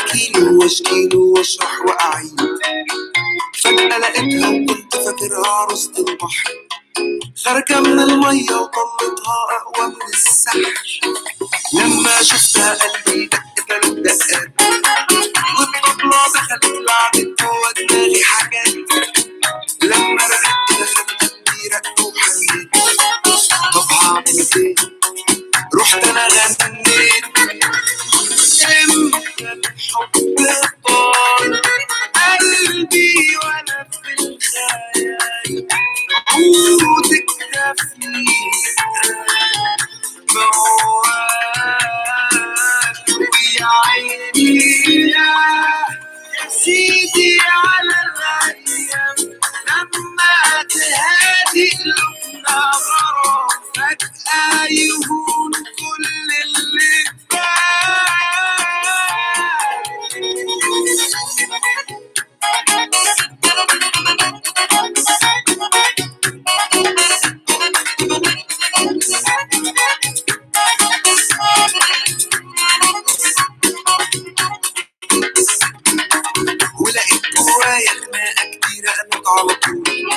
احكي له واشكي له واشرح واعيد. فجأة لقيتها وكنت فاكرها عروسة البحر، خارجة من المية وطلتها أقوى من السحر. لما شفتها قلبي دق تلات دقات، والطبلة دخلت لعبت جوا دماغي حاجات. لما رقدت دخل قلبي رق وحنيت، طب هعمل ايه؟ رحت انا غنيت. امتى الحب طال قلبي وانا في الخيال، عودك ده فيه موال. ويا عيني يا سيدي على الايام، لما تهادي قلوبنا غرام، فجأة يهون كل اللي فات. ولقيت جوايا خناقة كتيرة قامت على طول،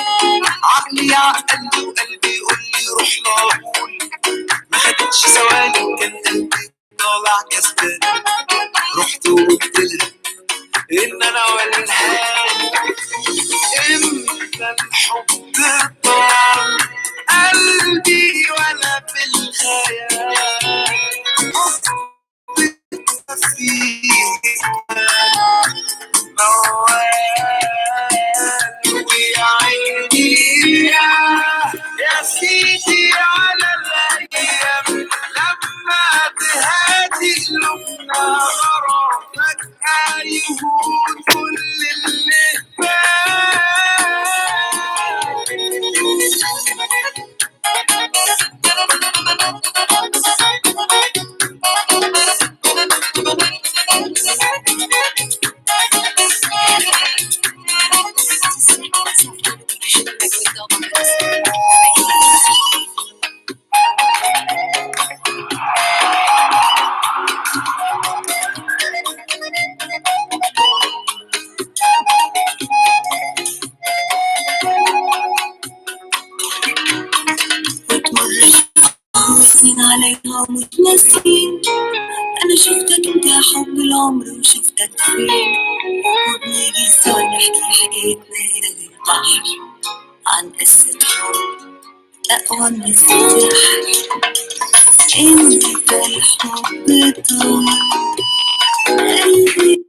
عقلي عقلي وقلبي يقول لي روح لها قول. ما خدتش ثواني كان قلبي طالع كسبان، رحت وقلت لها ان انا ولهان. امتى الحب طال قلبي ولا في الخيال، حبك فيه موال. ويا عيني يا سيدي على الايام، لما تهادي قلوبنا غرام، فجأة يهون كل اللي فات. وتمر سنين عليها ومش ناسين، انا شفتك انت يا حب العمر وشفتك فين، وبنيجي سوا نحكي حكايتنا هنا للبحر عن قصة حب أقوى من السحر. انت الحب طال قلبي.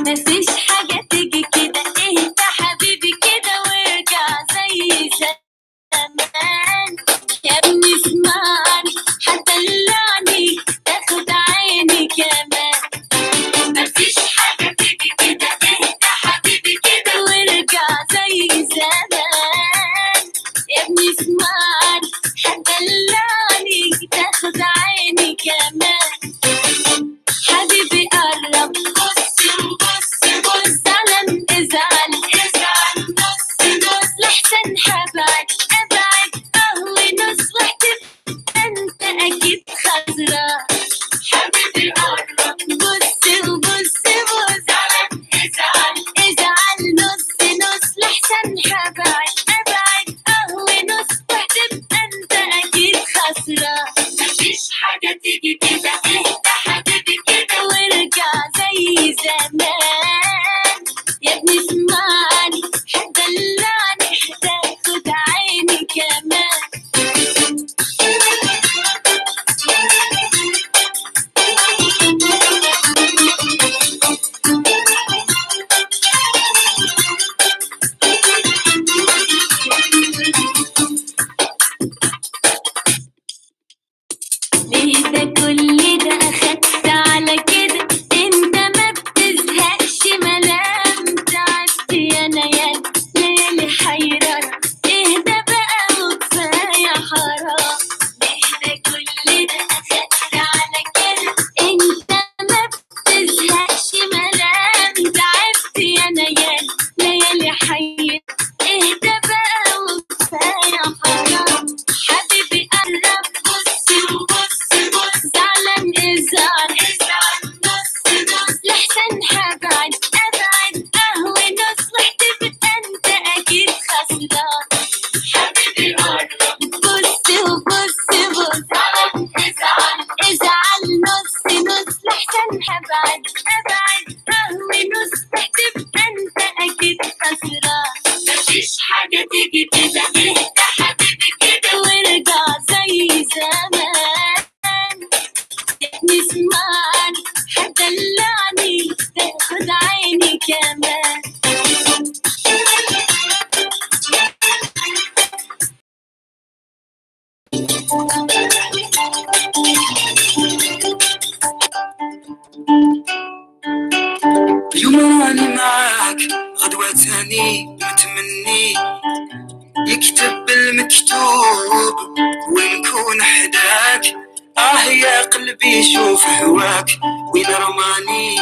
مفيش حاجة تيجي كده، اهدى حبيبي كده وارجع زي زمان. يا ابني اسمعني هتدلعني تاخد عيني كمان. مفيش حاجة تيجي كده. معاك غدوة تاني متمني يكتب المكتوب ونكون حداك. آه يا قلبي شوف هواك وين رماني،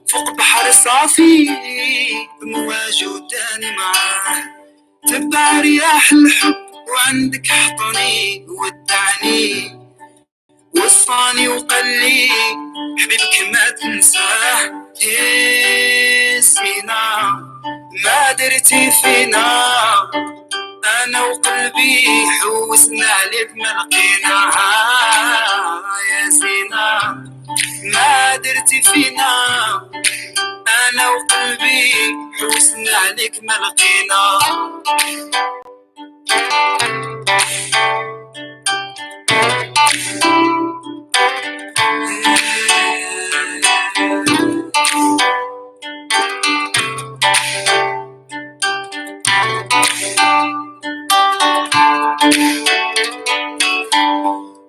فوق بحر صافي بمواج وداني معاه. تبع رياح الحب وعندك حطني ودعني، وصاني وقال لي حبيبك ما تنساه. إيه سينا ما درتي فينا، أنا وقلبي حوسنا عليك ما لقينا. يا زينة ما درتي فينا، أنا وقلبي حوسنا عليك ما لقينا.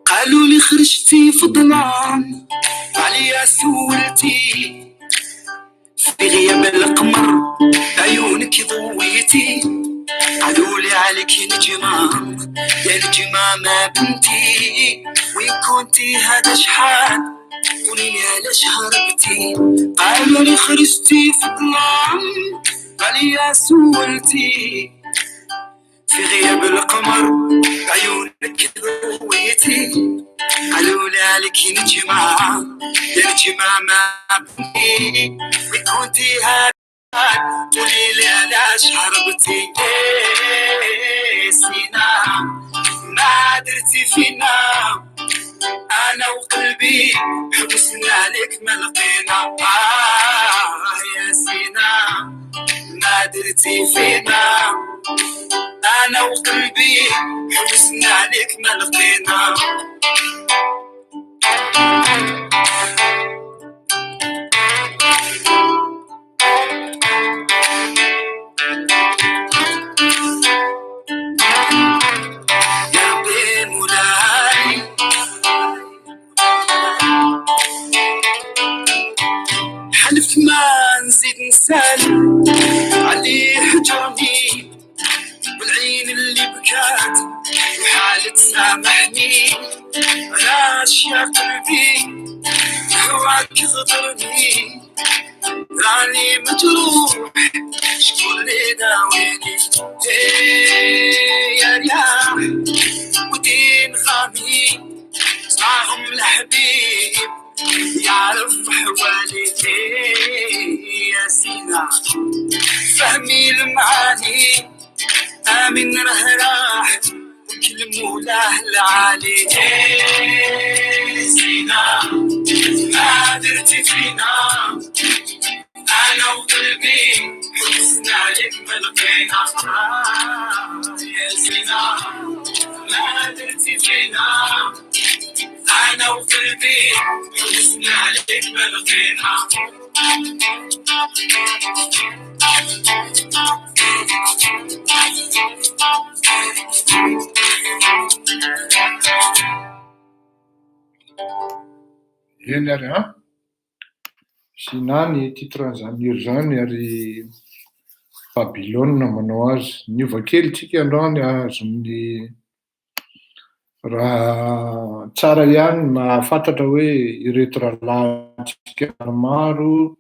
قالوا لي خرجتي في الظلام عليا سولتي، في غياب القمر عيونك ضويتي. قالوا لي عليك نجمة يا نجمة ما بنتي، وين كنتي هذا شحال قولي لي علاش هربتي. قالوا لي خرجتي في الظلام عليا سولتي، في غياب القمر عيونك ضويتي. قالوا لي عليك نجمة يا نجمة ما بنتي، وين كنتي هذا قولي لي علاش هربتي. إيه سينا ما درتي فينا، أنا وقلبي حبسنا عليك ما لقينا. آه يا سينا ما درتي فينا، أنا وقلبي حبسنا عليك ما لقينا. يا ربي مولاي حلف ما نزيد نسال علي حجرني، والعين اللي بكات وحالة سامحني. علاش يا قلبي هواك غدرني، راني مجروح شكون اللي داويني. إيه يا رياح ودين غامي معهم الحبيب يعرف حوالي. إيه يا سينا فهمي المعاني، آمن راه راح وكل مولاه العالي. إيه سينا ما درتي فينا، أنا وقلبي حبسنا عليك ما لقينا. يا سينا ما درتي فينا، أنا وقلبي حبسنا عليك ما لقينا. Eny ary an, Sina ny titre an'izany hira izany ary Babylone manao azy. Niova kely tsika androany azon'ny raha tsara ihany mahafantatra hoe ireto rahalahintsika maromaro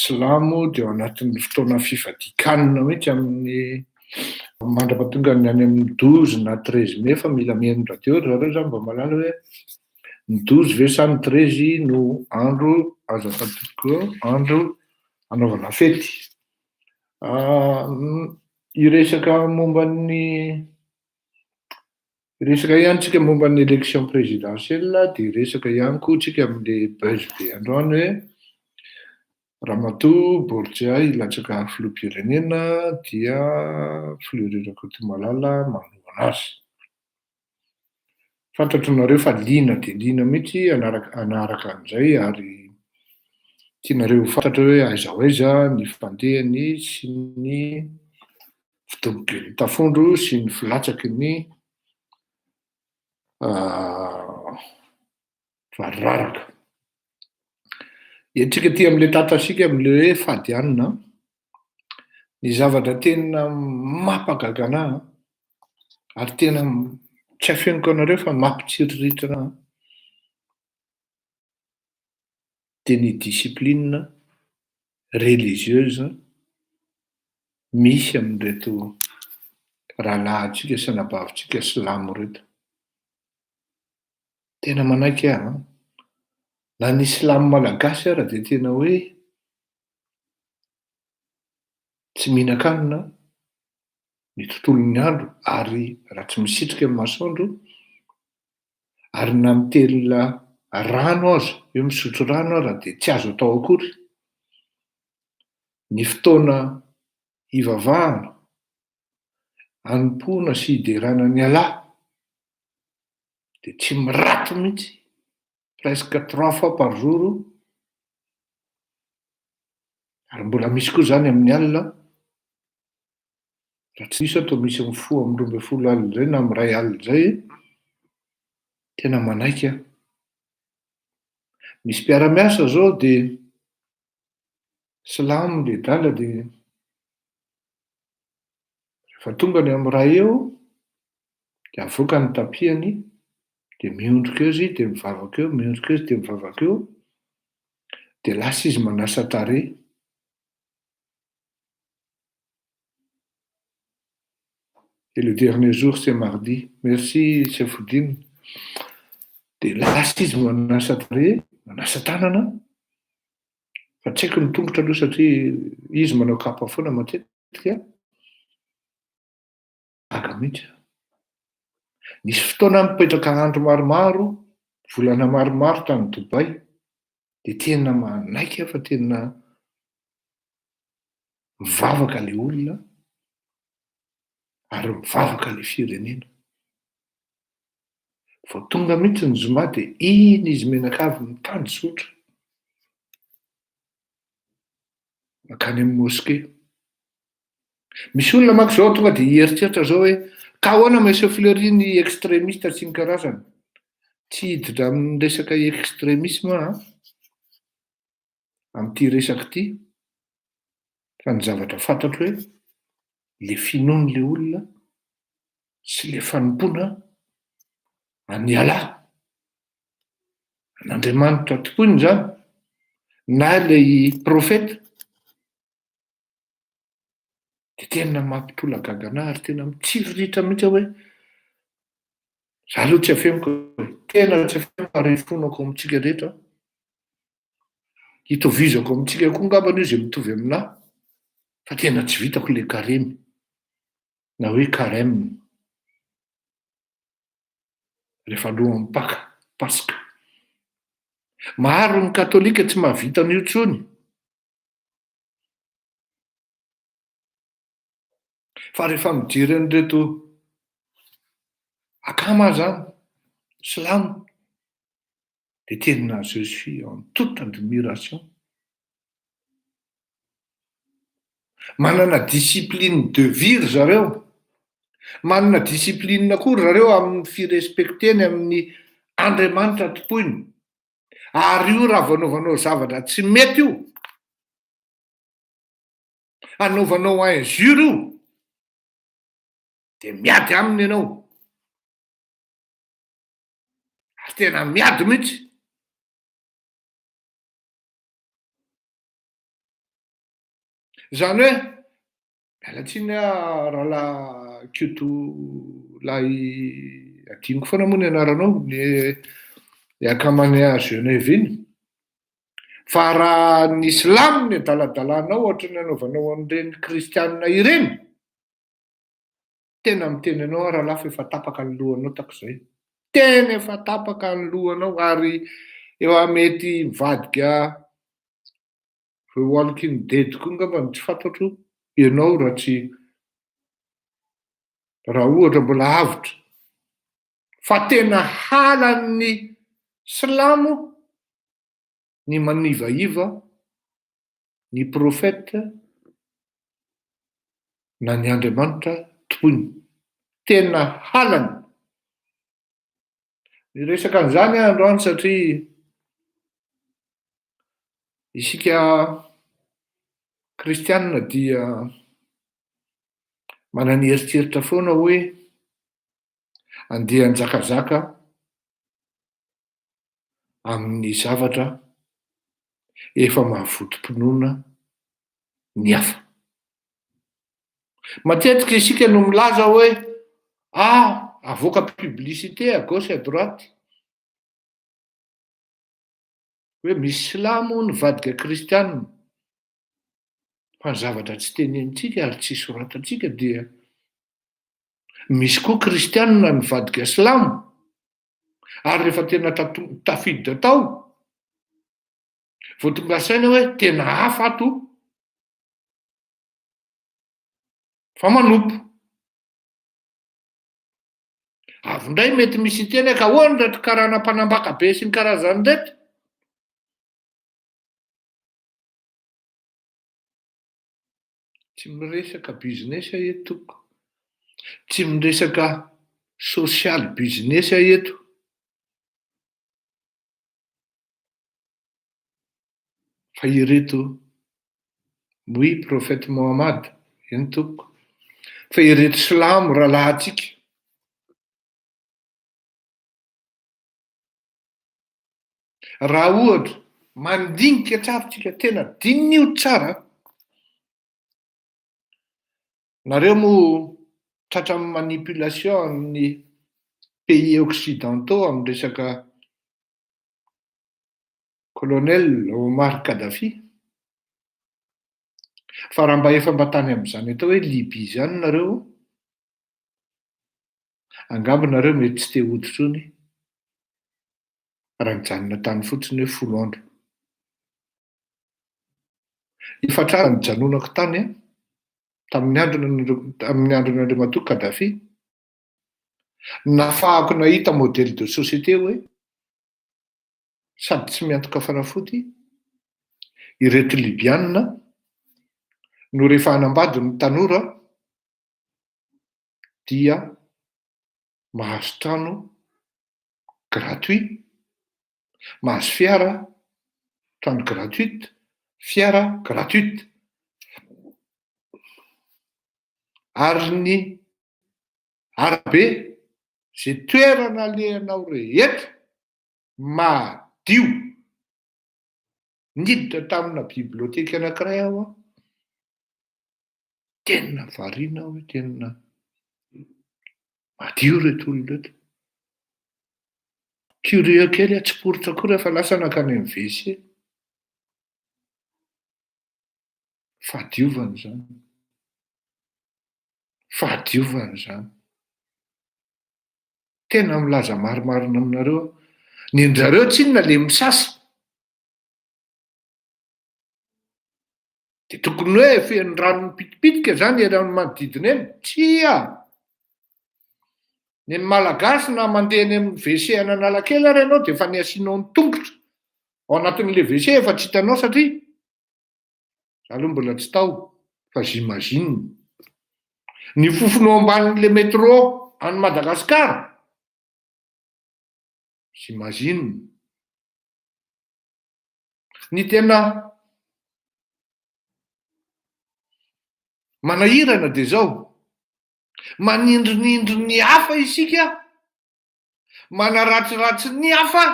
silamo dia ao anatin'ny fotoana fifadian-kanina mihitsy amin'ny mandra-pahatonga ny any amin'ny 12 na 13 mai, fa mila mihaino radio ry zareo zany mba mahalala hoe ny 12 ve sa ny 13 no andro azafady tompoko andro anaovana fety. Hiresaka momba ny hiresaka ihany tsika momba ny élection présidentielle, dia hiresaka ihany koa tsika amin'le buzz be androany hoe Ramatoa Borja hilatsaka filoham-pirenena dia Fleury Rakotomalala manohana azy. Fantatro nareo fa liana dia liana mihitsy hanaraka an'izay ary tianareo ho fantatra hoe aiza ho aiza ny fandehany sy ny fidoboky ny tafondro sy ny filatsaky ny variraraka. Entsika aty amin'ilay tatasika amin'ilay hoe fady hanina an, ny zavatra tena mampagaga anà an, ary tena tsy afeniko anareo fa mampitsiriritra anà an, dia ny discipline religieuse misy amin'ireto rahalahintsika sy anabavintsika silamo ireto. Tena manaiky aho an! Na ny silamo malagasy ara dia tena hoe tsy mihinan-kanina ny tontolon'ny andro ary raha tsy misitrika ny masoandro ary na mitelina rano aza, hoe misotro rano ara dia tsy azo atao akory. Ny fotoana hivavahana, hanompoana sy hiderana an'i Allah dia tsy miraty mihitsy, presque trois fois par jour, ary mbola misy koa izany amin'ny alina, raha tsy diso aho toa misy mifoha amin'ny 12 alina izay na amin'ny iray alina izay, tena manaiky aho. Misy mpiara-miasa izao dia silamo ledala dia rehefa tonga ny amin'ny iray eo dia avoaka ny tapiany dia miondrika eo izy dia mivavaka eo, miondrika eo izy dia mivavaka eo, dia lasa izy manasa tarehy. Et le dernier jour c'est mardi. Merci Sefodine. Dia lasa izy manasa tarehy, manasa tanana, fa tsy haiko ny tongotra aloha satria izy manao kapa foana matetika. Gaga mihitsy aho. Nisy fotoana aho nipetraka andro maromaro, volana maromaro tany Dubaï, dia tena manaiky aho fa tena mivavaka ilay olona ary mivavaka ilay firenena. Vao tonga mihitsy ny zoma dia iny izy mianakavy mitanjozotra mankany amin'ny mosquée. Misy olona manko zao tonga dia hieritreritra zao hoe ka ahoana Monsieur Fleury ny extremiste sy ny karazany. Tsy hiditra amin'ny resaka extremisme aho an, amin'ity resaka ity, fa ny zavatra fantatro hoe le finoan'le olona sy le fanompoana an'i Allah, an'Andriamanitra tompoiny izany, na ilay profeta, Dia tena mampitolagaga anah ary tena mitsiriritra mihitsy aho hoe za aloha tsy afeniko e, tena tsy afeniko ary ifonako amintsika rehetra, hitovizako amintsika koa angambany io izay mitovy aminah fa tena tsy vitako le karemy na hoe carême rehefa alohan'ny paka, paska. Maro ny katolika tsy mahavita an'io intsony. Fa rehefa mijery an'ireto akama aza aho, silamo, dia tena je suis en toute admiration. Manana discipline de vie ry zareo, manana discipline koa ry zareo amin'ny fi-respecter-ny amin'ny Andriamanitra tompoiny. Ary io raha vao anaovanao zavatra tsy mety io, anaovanao injure io, dia miady aminy ianao. Ary tena miady mihitsy. Izany hoe, Miala tsiny aho rahalahy Koto lahy adinoko foana moa ny anaranao, ny akamany à Genève iny. Fa raha ny silamo ny adaladalanao ohatran'ny anaovanao an'ireny kristianina ireny, tena miteny anao aho rahalahy fa efa tapaka ny lohanao tak'izay. Tena efa tapaka ny lohanao ary efa mety mivadika The Walking Dead koa angamba no tsy fantatro ianao raha tsy raha ohatra mbola avotra fa tena halan'ny silamo ny manivaiva ny prophète na ny Andriamanitra tompoiny. Tena halany. Niresaka an'izany aho androany satria. Isika kristianina dia manana eritreritra foana hoe andeha hanjakazaka amin'ny zavatra efa mahavotom-pinoana ny hafa. Matetika isika no milaza hoe ah, avoaka publicité à gauche à droite hoe misy silamo nivadika kristianina, fa ny zavatra tsy tenenintsika ary tsy soratantsika dia misy koa kristianina nivadika silamo ary rehefa tena tafiditra tao vao tonga saina hoe tena hafa ato fa manompo. Avy indray mety misy hiteny hoe ka ahoana ireto karana mpanambaka be sy ny karazany ireto? Tsy miresaka business aho eto tompoko. Tsy miresaka social business aho eto. Fa ireto oui prophète Mohamad, eny tompoko, fa ireto silamo rahalahintsika, raha ohatra mandinika tsara tsika, tena diniho tsara an, nareo moa tratran'ny manipulation amin'ny pays occidentaux amin'ny resaka Colonel Omar Kadhafi, fa raha mba efa mba tany amin'izany atao hoe Libye izany nareo, angamba nareo mety tsy te hody intsony raha nijanona tany fotsiny hoe folo andro. Efa tsara nijanonako tany an, tamin'ny andron'Andri- tamin'ny andron'Andriamatoa Kadhafi, nahafahako nahita modèle de société hoe sady tsy miantoka fanafody ireto Libyana no rehefa hanambady ny tanora dia mahazo trano gratuit, mahazo fiara, trano gratuite, fiara gratuite. Ary ny arabe, ze toerana alehanao rehetra madio. Niditra tamina bibliothèque anankiray aho an, tena variana aho hoe tena madio ireto olona ireto. Curieux kely aho, tsy poritra akory aho fa lasa nankany amin'ny WC. Fahadiovana izany. Fahadiovana izany. Tena milaza marimarina aminareo aho. Ny an-dry zareo tsinona le misasa. Dia tokony hoe feno rano mipitipitika zany ery amin'ny manodidina eny. Tsia! Ny an'ny Malagasy na mandeha eny amin'ny WC any Analakely ary ianao dia efa ny asianao ny tongotra ao anatin'ilay WC efa tsy hitanao satria za aloha mbola tsy tao fa j'imagine. Ny fofona ao ambanin'ilay métro any Madagasikara, j'imagine. Ny tena manahirana dia izao, manindrinindry ny hafa isika, manaratsiratsy ny hafa,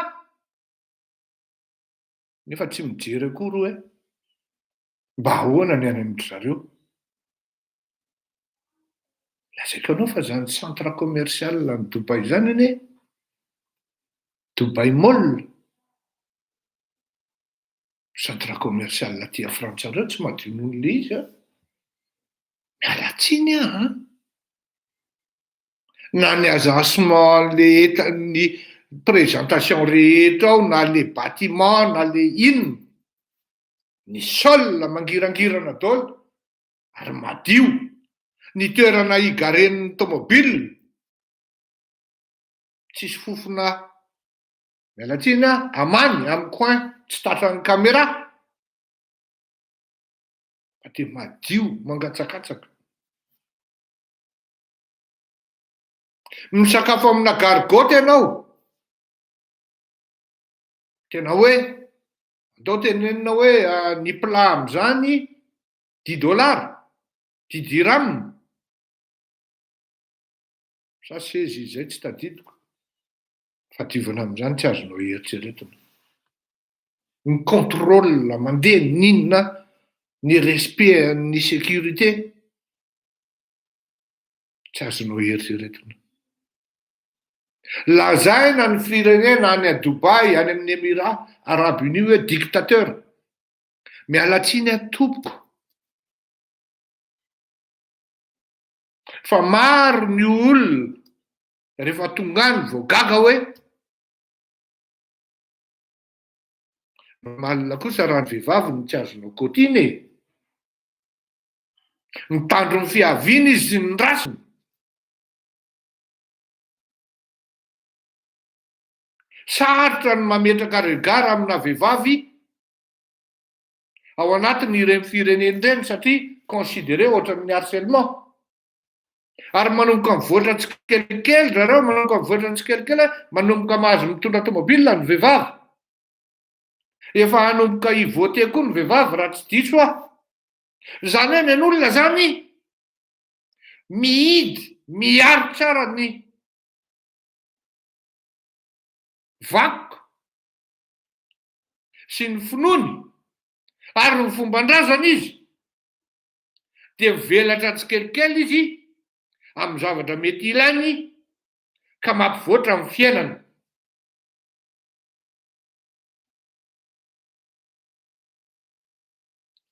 nefa tsy mijery akory hoe mba ahoana ny any amin-dry zareo. Lazaiko anao fa zany centre commercial any Dubaï zany anie, Dubaï Mall, centre commercial aty a Frantsa reo tsy madio noho le izy an! Miala tsiny aho an! Na ny agencement an'le eta- ny présentation rehetra ao na le bâtiment na le inona, ny sol mangirangirana daholo ary madio, ny toerana higaren'ny tomobile tsisy fofona, miala tsiny aho, amany amin'ny coin tsy tratran'ny caméra fa dia madio mangatsakatsaka. Misakafo amina gargote ianao, tena hoe. Ndao tenenina hoe ny plat amin'izany dix dollars, dix dirham. Sa seize izy izay tsy tadidiko. Fadiovana amin'izany tsy azonao eritreretina. Ny contrôle mandeha n'inona ny respect an'ny sécurité tsy azonao eritreretina. Lazaina ny firenena any à Dubaï, any amin'ny Emirats Arabes Unis hoe dictateur. Miala tsiny aho tompoko fa maro ny olona rehefa tonga any vao gaga hoe normal kosa raha ny vehivavy no tsy azonao kôtiana e! Mitandro ny fiaviany izy sy ny rasiny. Sarotra ny mametraka regard amina vehivavy ao anatin ireny firenena ireny satria considéré ohatran'ny harcèlement. Ary manomboka mivoatra tsikelikely zareo, manomboka mivoatra tsikelikely, manomboka mahazo mitondra tomobile ny vehivavy. Efa hanomboka hi-voter koa ny vehivavy raha tsy diso aho. Izany hoe ny an'olona izany mihidy, miaro tsara ny vakoka sy ny finoany ary ny fomban-drazany izy, dia mivelatra tsikelikely izy amin'ny zavatra mety ilainy ka mampivoatra ny fiainana.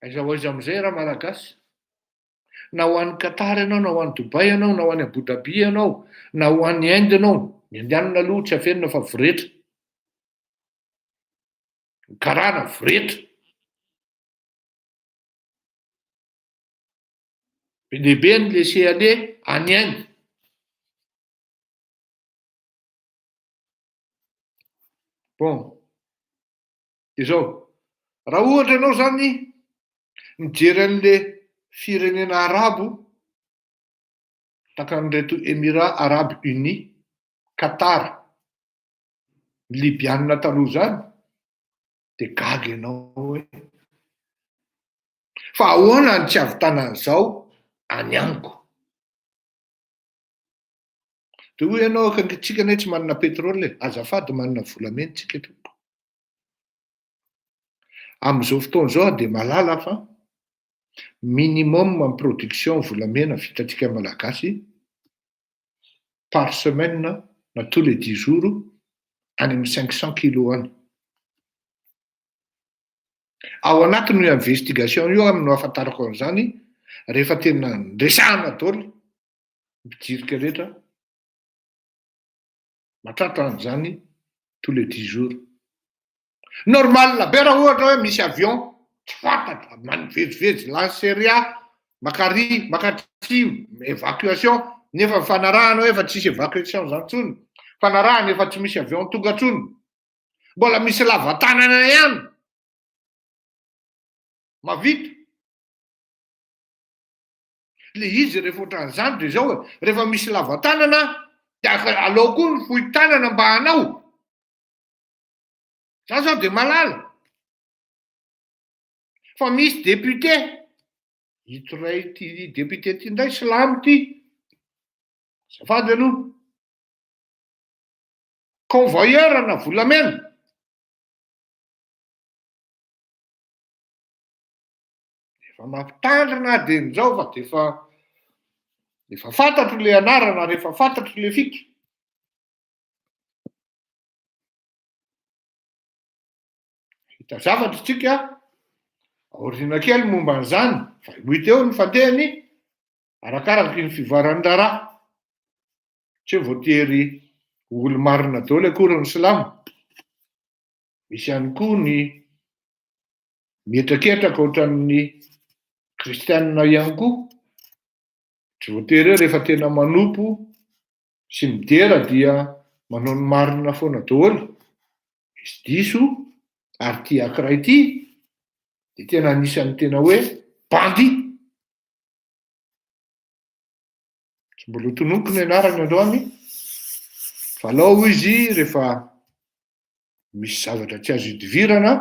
Aiza ho aiza amin'izay raha Malagasy? Na ho any Qatar ianao, na ho any Dubaï ianao, na ho any Abu Dhabi ianao, na ho any Inde ianao, ny Indianina aloha tsy afenina fa voretra. Ny karana voretra. Be dia be ny laisser aller any Inde. Bon, dia izao, raha ohatra ianao izany mijery an'le firenena arabo tahaka an'ireto Emirats Arabes Unis, Qatar, ny Libyana taloha izany, dia gaga ianao hoe fa ahoana no tsy hahavitana an'izao any amiko? Dia hoy ianao, tsika anie tsy manana pétrole e, azafady manana volamena tsika tompoko. Amin'izao fotoana izao aho dia mahalala fa minimum ny production volamena vitantsika malagasy par semaine na tous les dix jours any amin'ny cinq cent kilos any. Ao anatin'io investigation io aho no ahafantarako an'izany rehefa tena niresahana daholo ny mpijirika rehetra mahatratra an'izany tous les dix jours. Normal be raha ohatra hoe misy avion tsy fantatra mivezivezy lanceria makary makatsimo évacuation nefa mifanarahana hoe efa tsisy évacuation zany tsony fanarahana efa tsy misy avion tonga tsony mbola misy lava tanana ihany mavita le izy rehefa ohatran'izany de zao e rehefa misy lava tanana de alao koa ny fohy tanana mba hanao Za zao de malala fa misy député, ito ray ty député ty ndray silamo ty, azafady aloha, convoyeur na volamena, efa mampitandrina aho dieny zao fa de efa efa fantatro le anarana ary efa fantatro le fika. Hita zavatra isika aoriana kely momba an'izany fa ho hita eo ny fandehany arakaraky ny fivoaran'ny raharaha. Tsy hoe voatery ho olo-marina daholo akory ny silamo. Misy ihany koa ny mihetraketraka ohatran'ny kristianina ihany koa. Tsy voatery hoe rehefa tena manompo sy midera dia manao ny marina foana daholo, misy diso ary ity ankiray ity dia tena anisan'ny tena hoe bandit, tsy mbola ho tononiko ny anarany androany fa alao izy rehefa misy zavatra tsy azo idivirana.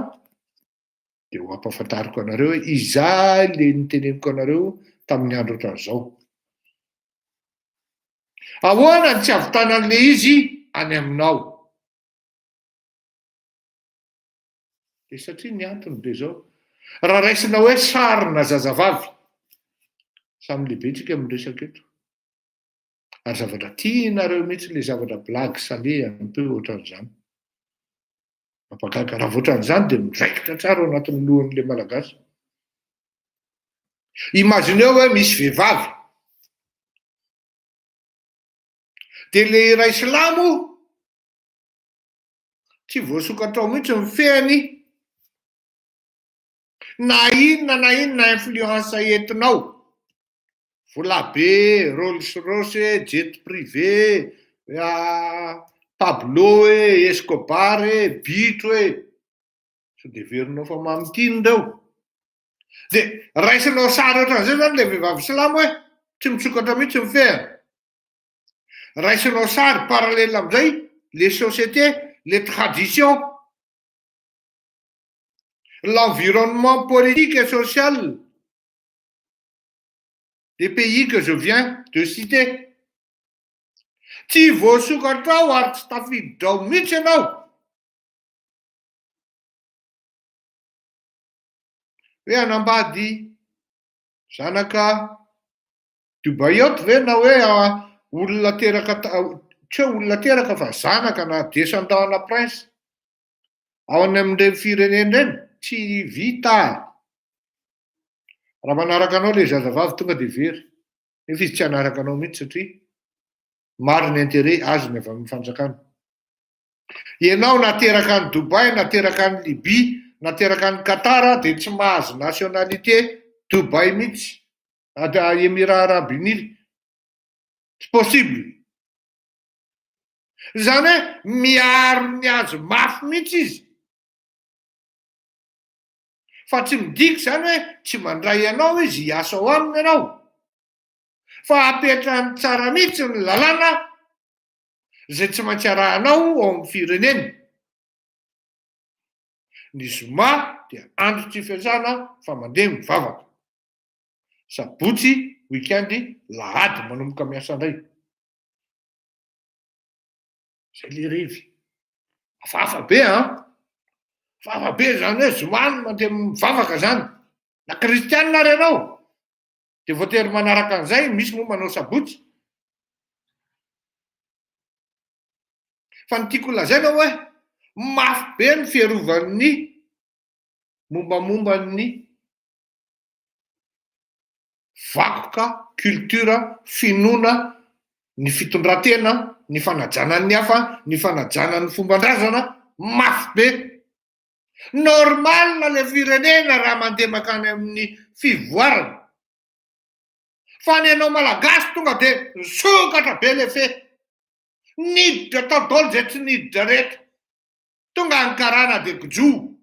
Dia ho ampahafantariko anareo hoe iza le niteneniko anareo tamin'ny andro ohatran'izao. Ahoana ny tsy hahavitana an'ilay izy any aminao? Dia satria ny antony dia izao, raha raisina hoe sarina zazavavy, samy lehibe tsika miresaka eto, ary zavatra tianareo mihitsy ilay zavatra blague salée un peu ohatran'izany. Mampagaga. Raha vao ohatran'izany dia miraikitra tsara ao anatin'ny lohan'ilay Malagasy. Imagineo hoe misy vehivavy, dia ilay iray silamo Tsy voasokatra ao mihitsy ny fehiny na inona na inona influence entinao, volabe, rolls royce, jet privé, Pablo e, Escobar e, bitro e, sao dia heverinao fa mamy tiany ireo. Dia raisinao sary ohatran'izay zany ilay vehivavy silamo hoe tsy misokatra mihitsy ny fehiny. Raisinao sary parallèle amizay les sociétés, les traditions, l'environnement politique et social des pays que je viens de citer. Tsy voasokatra ao ary tsy tafiditra ao mihitsy ianao. Hoe hanambady zanaka Dubaïot ve na hoe olona teraka tsy hoe olona teraka fa zanaka na descendant ana prince ao any amin'ireny firenena ireny? Tsy vita. Raha manaraka anao ilay zazavavy tonga dia very. Nefa izy tsy hanaraka anao mihitsy satria maro ny intérêt azony avy amin'ny fanjakana. Ianao na teraka any Dubaï na teraka any Libye na teraka any Qatar dia tsy mahazo nationalité Dubaï mihitsy. Emirats Arabes Unis. Tsy possible. Izany hoe miaro ny azy mafy mihitsy izy. Fa tsy midika izany hoe tsy mandray anao izy hiasa ao aminy ianao. Fa apetrany tsara mihitsy ny lalàna izay tsy maintsy arahanao ao amin'ny fireneny. Ny zoma dia andro tsy fiasana fa mandeha mivavaka. Sabotsy, week-end, lahady manomboka miasa indray. Zay le revy. Hafahafa be an! Hafahafa be zany hoe zoma no mandeha mivavaka zany. Na kristianina ary ianao de voatery manaraka an'izay, misy moa manao sabotsy. Fa ny tiako holazaina hoe mafy be ny fiarovan'ny mombamomba ny vakoka, culture, finoana, ny fitondran-tena, ny fanajana ny hafa, ny fanajana ny fomban-drazana, mafy be. Normal le firenena raha mandeha mankany amin'ny fivoarana. Fa ny anao malagasy tonga de nisokatra be le fe. Niditra tao daholo zay tsy niditra rehetra. Tonga ny karana de kijo.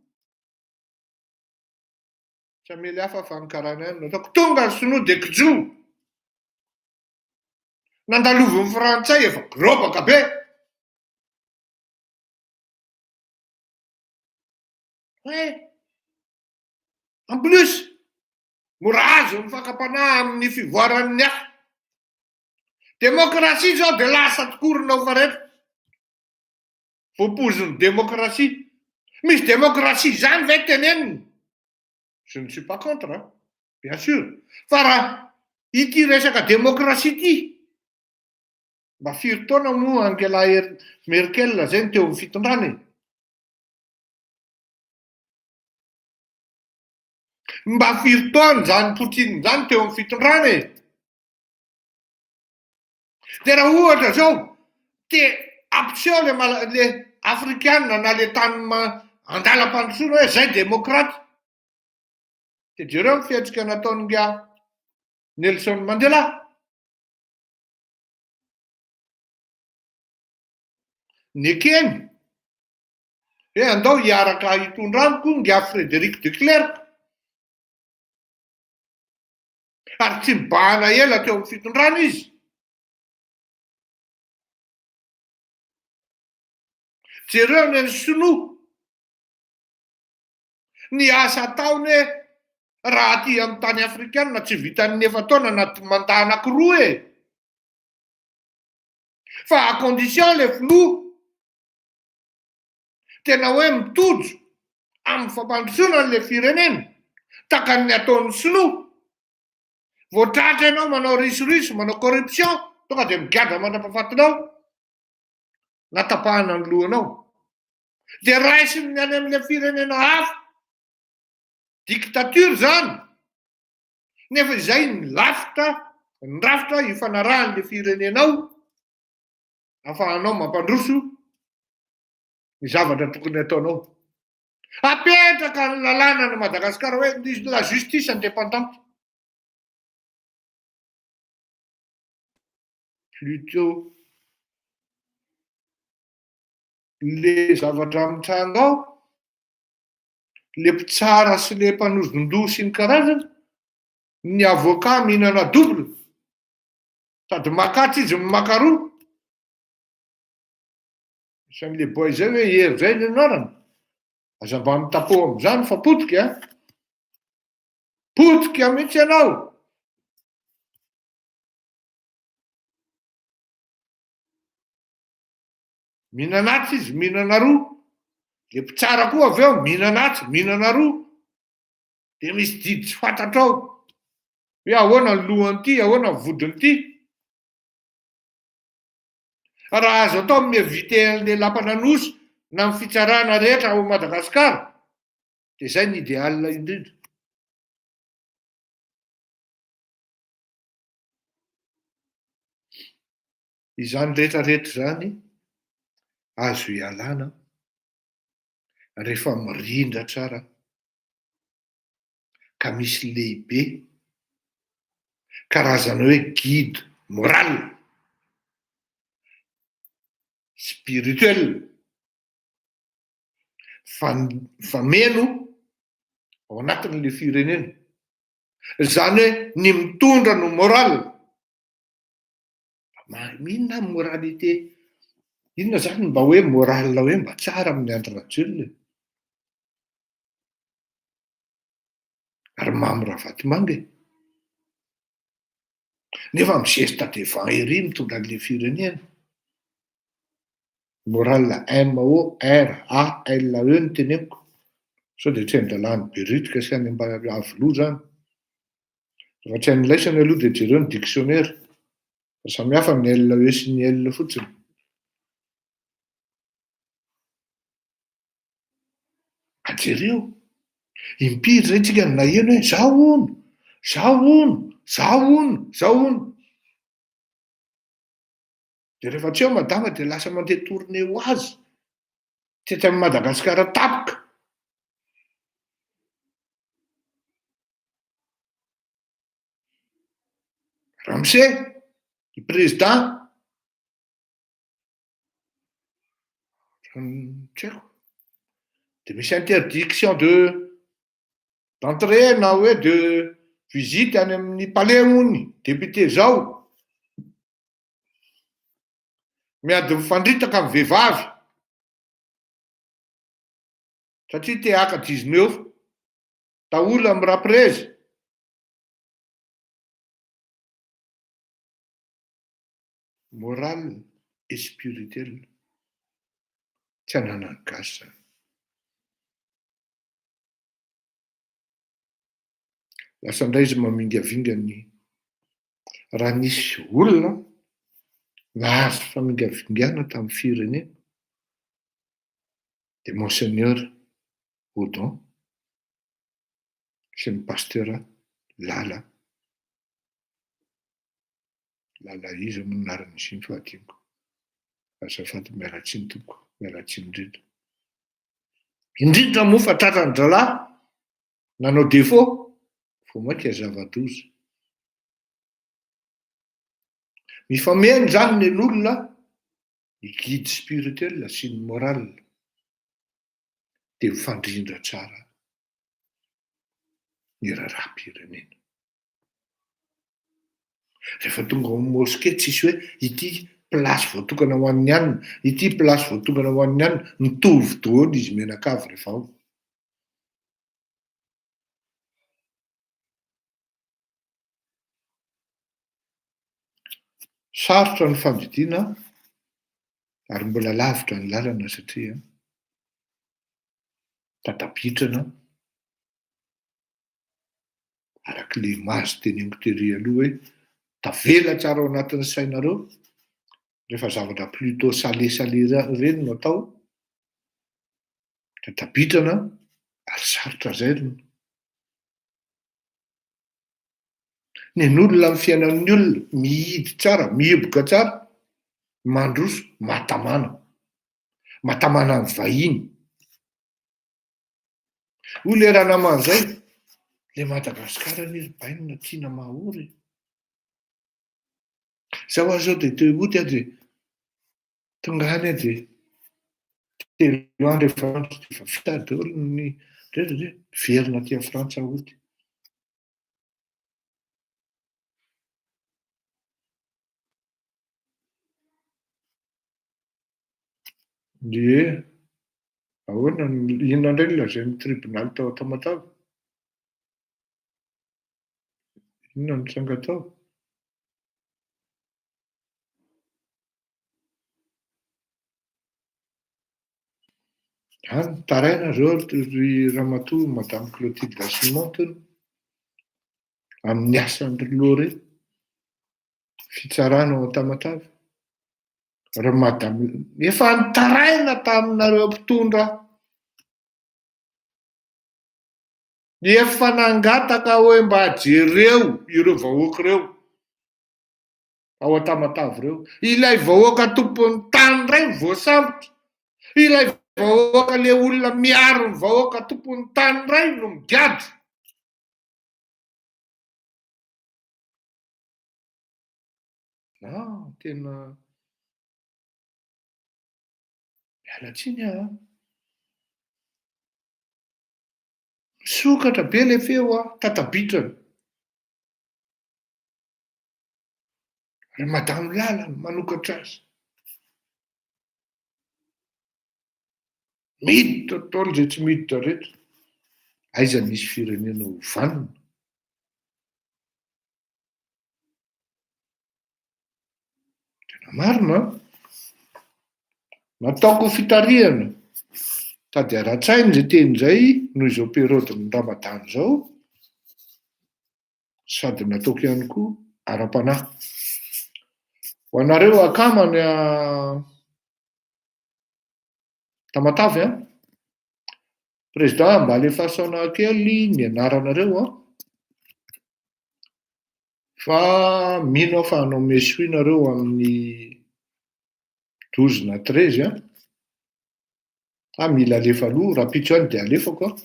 Tsy hamely hafa fa ny karana ihany no ataoko. Tonga ny sinoa dia kijo. Nandalovin'ny frantsay efa grobaka be. Hoe en plus mora azo ny fakam-panahy amin'ny fivoaran'ny hafa. Demokrasia izao dia lasa tokorina ho faretra. Voapoizin'ny demokrasia. Misy demokrasia izany ve tenenina? Je ne suis pas contre hein, bien sûr. Fa raha ity resaka demokrasia ity, mba firy taona moa Angela Merkel zay no teo amin'ny fitondrana e? Mba firy taona izany Poutine izany teo amin'ny fitondrana e? Dia raha ohatra zao te hampiseho le mala- le afrikana na le tany ma- andalam-pandrosoana hoe zay demokraty, de jereo ny fihetsika nataon'ingahy Nelson Mandela. Nekeny hoe andao hiaraka hitondra amiko ingahy Frederick de Klerk. Ary tsy nibahana ela teo amin'ny fitondrana izy. Jereo ny an'ny sinoa. Ny asa ataony hoe raha aty amin'ny tany afrikana tsy vitan'ny efa-taona na mandat anankiroa e! Fa à condition le filoha tena hoe mitojo amin'ny fampandrosoana an'le firenena, takan'ny ataon'ny sinoa. Vao tratra ianao manao risoriso, manao corruption, tonga dia migadra mandra-pahafatinao na tapahana ny lohanao. Dia raisin'ny any amin'ilay firenena hafa. Dictature izany. Nefa izay ny lafitra, ny rafitra ifanarahan'ilay firenenao ahafahanao mampandroso ny zavatra tokony ataonao. Apetraka ny lalàna any Madagasikara hoe la justice indépendante. Plutôt le zavatra mitranga ao, le mpitsara sy le mpanozon-doha sy ny karazany, ny avocat mihinana double, sady maka atsy izy no maka aroa. Misy an'le boay zay hoe Hery zay ny anarany. Aza mba mitapo amin'izany fa potika a. Potika mihitsy ianao. Mihinana atsy izy, mihinana aroa. Le mpitsara koa avy eo mihinana atsy, mihinana aroa. Dia misy didy tsy fantatrao hoe ahoana ny lohan'ity, ahoana ny vodin'ity. Raha azo atao ny mi-éviter an'ilay lapan'Anosy na ny fitsarana rehetra ao Madagasikara dia izay ny idéal indrindra. Izany rehetra rehetra izany azo ialana rehefa mirindra tsara ka misy lehibe karazana hoe guide moral, spirituel, fa mifameno ao anatin'le firenena. Zany hoe ny mitondra no moral. Inona ny moralité? Inona zany mba hoe moral hoe mba tsara amin'i Andry Rajoelina e? Ary Mamy Ravatomanga e! Nefa mi-geste devant ery mitondra an'ilay firenena. Morale M-O-R-A-L-E no teneniko. Sao dia tsy hain-drahalahin'i Beritika sy any Ambavoloha izany. Raha tsy hain'ilaisany aloha dia jereo ny dictionnaire. Fa samihafa ny L-E sy ny L fotsiny. Ka jereo, impiry izay tsika no naheno hoe zao hono, zao hono, zao hono, zao hono. Dia rehefa tsy eo madama dia lasa mandeha tournée ho azy tety amin'i Madagasikara tampoka. Ramose, i président, Tsy haiko. Dia misy interdiction de d'entrée na hoe de visite any amin'ny palais hono député zao. Miady mifandritaka amin'ny vehivavy satria te haka dix-neuf daholo amin'ny raprezy. Moral et spirituel tsy ananan'ny gasy zany. Lasa indray izy mamingavinga ny raha nisy olona nahazo famingavingana tamin'ny firenena dia Monseigneur Odon sy ny Pasteur Lala. Lala iza moa ny anaran'izy iny fa adinoko. Azafady miala tsiny tompoko, miala tsiny indrindra. Indrindra moa fa tratran-drahalahy nanao défaut, vao mainka zava-doza. Mifameno izany ny an'olona, ny guide spirituel sy ny moral dia mifandrindra tsara ny raharaham-pirenena. Rehefa tonga ao amin'ny mosquée tsisy hoe ity place voatokana ho an'ny anona, ity place voatokana ho an'ny anona, mitovy daholo izy mianakavy rehefa ao. Sarotra ny fandidiana ary mbola lavitra ny lalana satria tatabitrana araka ilay image teneniko tery aloha hoe tavela tsara ao anatin'ny sainareo rehefa zavatra plutôt salé salé ireny no atao, tatabitrana ary sarotra zairina. Nen'olona amin'ny fiainan'ny olona, mihidy tsara, mihiboka tsara, mandroso, mahatamana. Mahatamana ny vahiny. Hoy le ranamana zay, le Madagascar anie ry bainina tiana mahory e. Zaho aza zao de te hody aho de tonga any aho de telo andro efa andro de efa vita daholo ny rehetra de miverina aty Frantsa hody. Ie, ahoana ny, inona indray no lazain'ny tribonaly tao Tamatave? Inona no nitranga tao? Any, mitaraina zao ry ramatoa madame Clotilde Simon tony amin'ny asan'ny Lore fitsarana ao Tamatave. Ry madame, efa nitaraina taminareo mpitondra aho. Efa nangataka hoe mba jereo ireo vahoaka ireo ao Tamatave ireo. Ilay vahoaka tompon'ny tany indray no voasambotra. Ilay vahoaka le olona miaro ny vahoaka tompon'ny tany indray no migadra. Ah, tena miala tsiny aho an. Misokatra be le feo an, tatabitrana. Ry madame Lala no manokatra azy. Miditra daholo izay tsy miditra rehetra. Aiza misy firenena ho vanona? Tena marina an! Nataoko ho fitarihana sady ara-tsaina izay teny izay noho izao période-n'ny Ramadan izao sady nataoko ihany koa ara-panahy. Ho anareo akama any Tamatave an! Président mba alefaso anah kely ny anaranareo an! Fa mino aho fa hanao mesui nareo amin'ny 12 na 13 an! Ah mila alefa aloha, rahampitso ihany dia alefako an!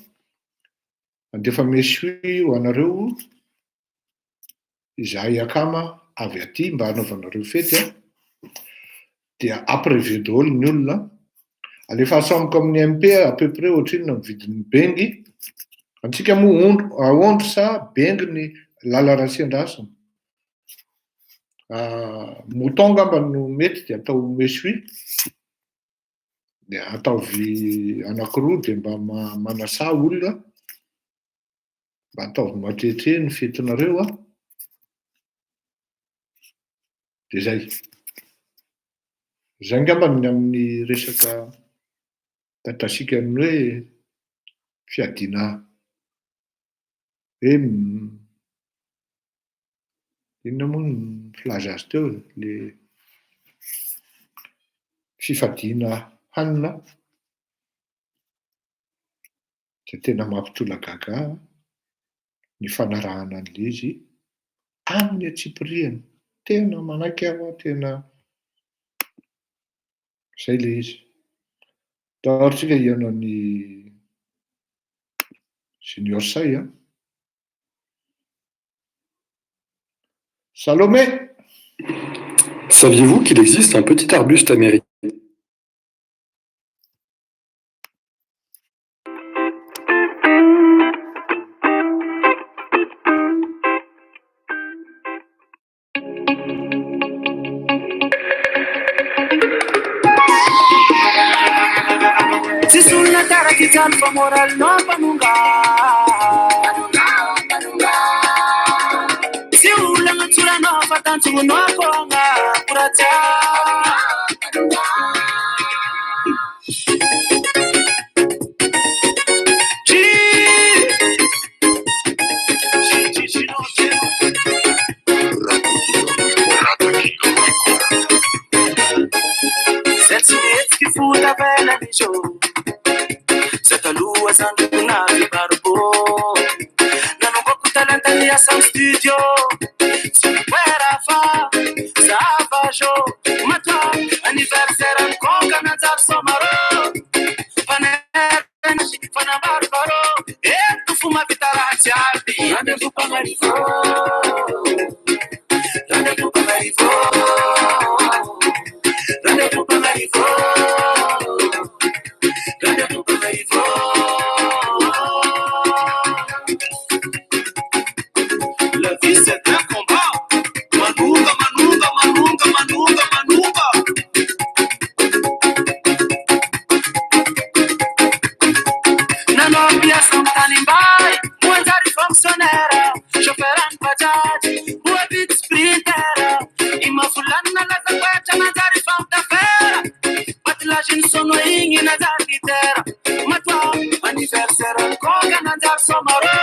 Handefa mesui ho anareo izahay akama avy aty mba hanaovanareo fety an, dia ampireveho daholo ny olona, alefaso amiko amin'ny MP à peu près ohatrinona ny vidin'ny bengy, antsika moa ondry aondry sa bengy ny Lala Rasiandrasana, mouton angamba no mety dia atao mesui, dia ataovy anankiroa dia mba manasà olona. Mba ataovy matete ny fetinareo a! Dia zay. Zay angamba ny amin'ny resaka tatasikan'ny hoe fiadiana hoe inona moa ny filaza azy teo e? Le fifadiana hanina. Dia tena mampitolagaga ahy ny fanarahana an'ilay izy amin'ny antsipiriany. Tena manaiky aho an, tena izay ilay izy. Tao tsika hihaino an'i Junior Say an. Salomé! Saviez-vous qu'il existe un petit arbuste américain Tsisy olona taraky izany fa moral no mpanonga. Tsy olona nantsoranao. fa tanjono akôgna koratsià. Zay tsy mihetsiky fo tavela misy ô. Zay taloha zandriko navy barbo. Nanomboko talenta niasa amy studio. Tsy mipoera fa zava-jo. Matoa anniversaire mikonka nanjary somaro. Fanerana fanambarobaro. Eto fo mahavita raha jiaby. Rendez-vous Pagnarivo. Rendez-vous Pagnarivo. Rendez-vous Pagnarivo. Rendez-vous Pagnarivo. La vie c'est un combat. Manonga, manonga, manonga, manonga, manonga. Nanao mpiasa amy tanimbary, moanjary fonctionnaire, chauffeur any bajaj, moa vitsy sprinter. Imafolanina laza koetra nanjary femme d'affaires. Batelage ny sono igny nanjary leader. Matoa anniversaire mikonka nanjary somaro.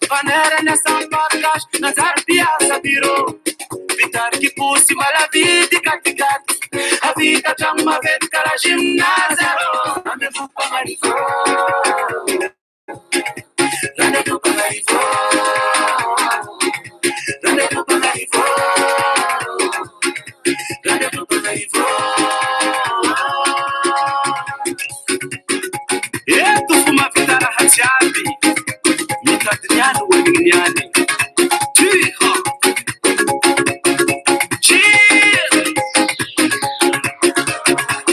Panera niasa amy parkage nanjary mpiasa bureau. Mitariky posy malavidy katikaty. Avita tragno maventy karaha gymnase arô. Rendez-vous Pagnarivo. Rendez-vous Pagnarivo. Rendez-vous Pagnarivo. Rendez-vous Pagnarivo. Eto fo mahavita raha jiaby. Mitady niany hoanigny niany. Jiha. Cheers.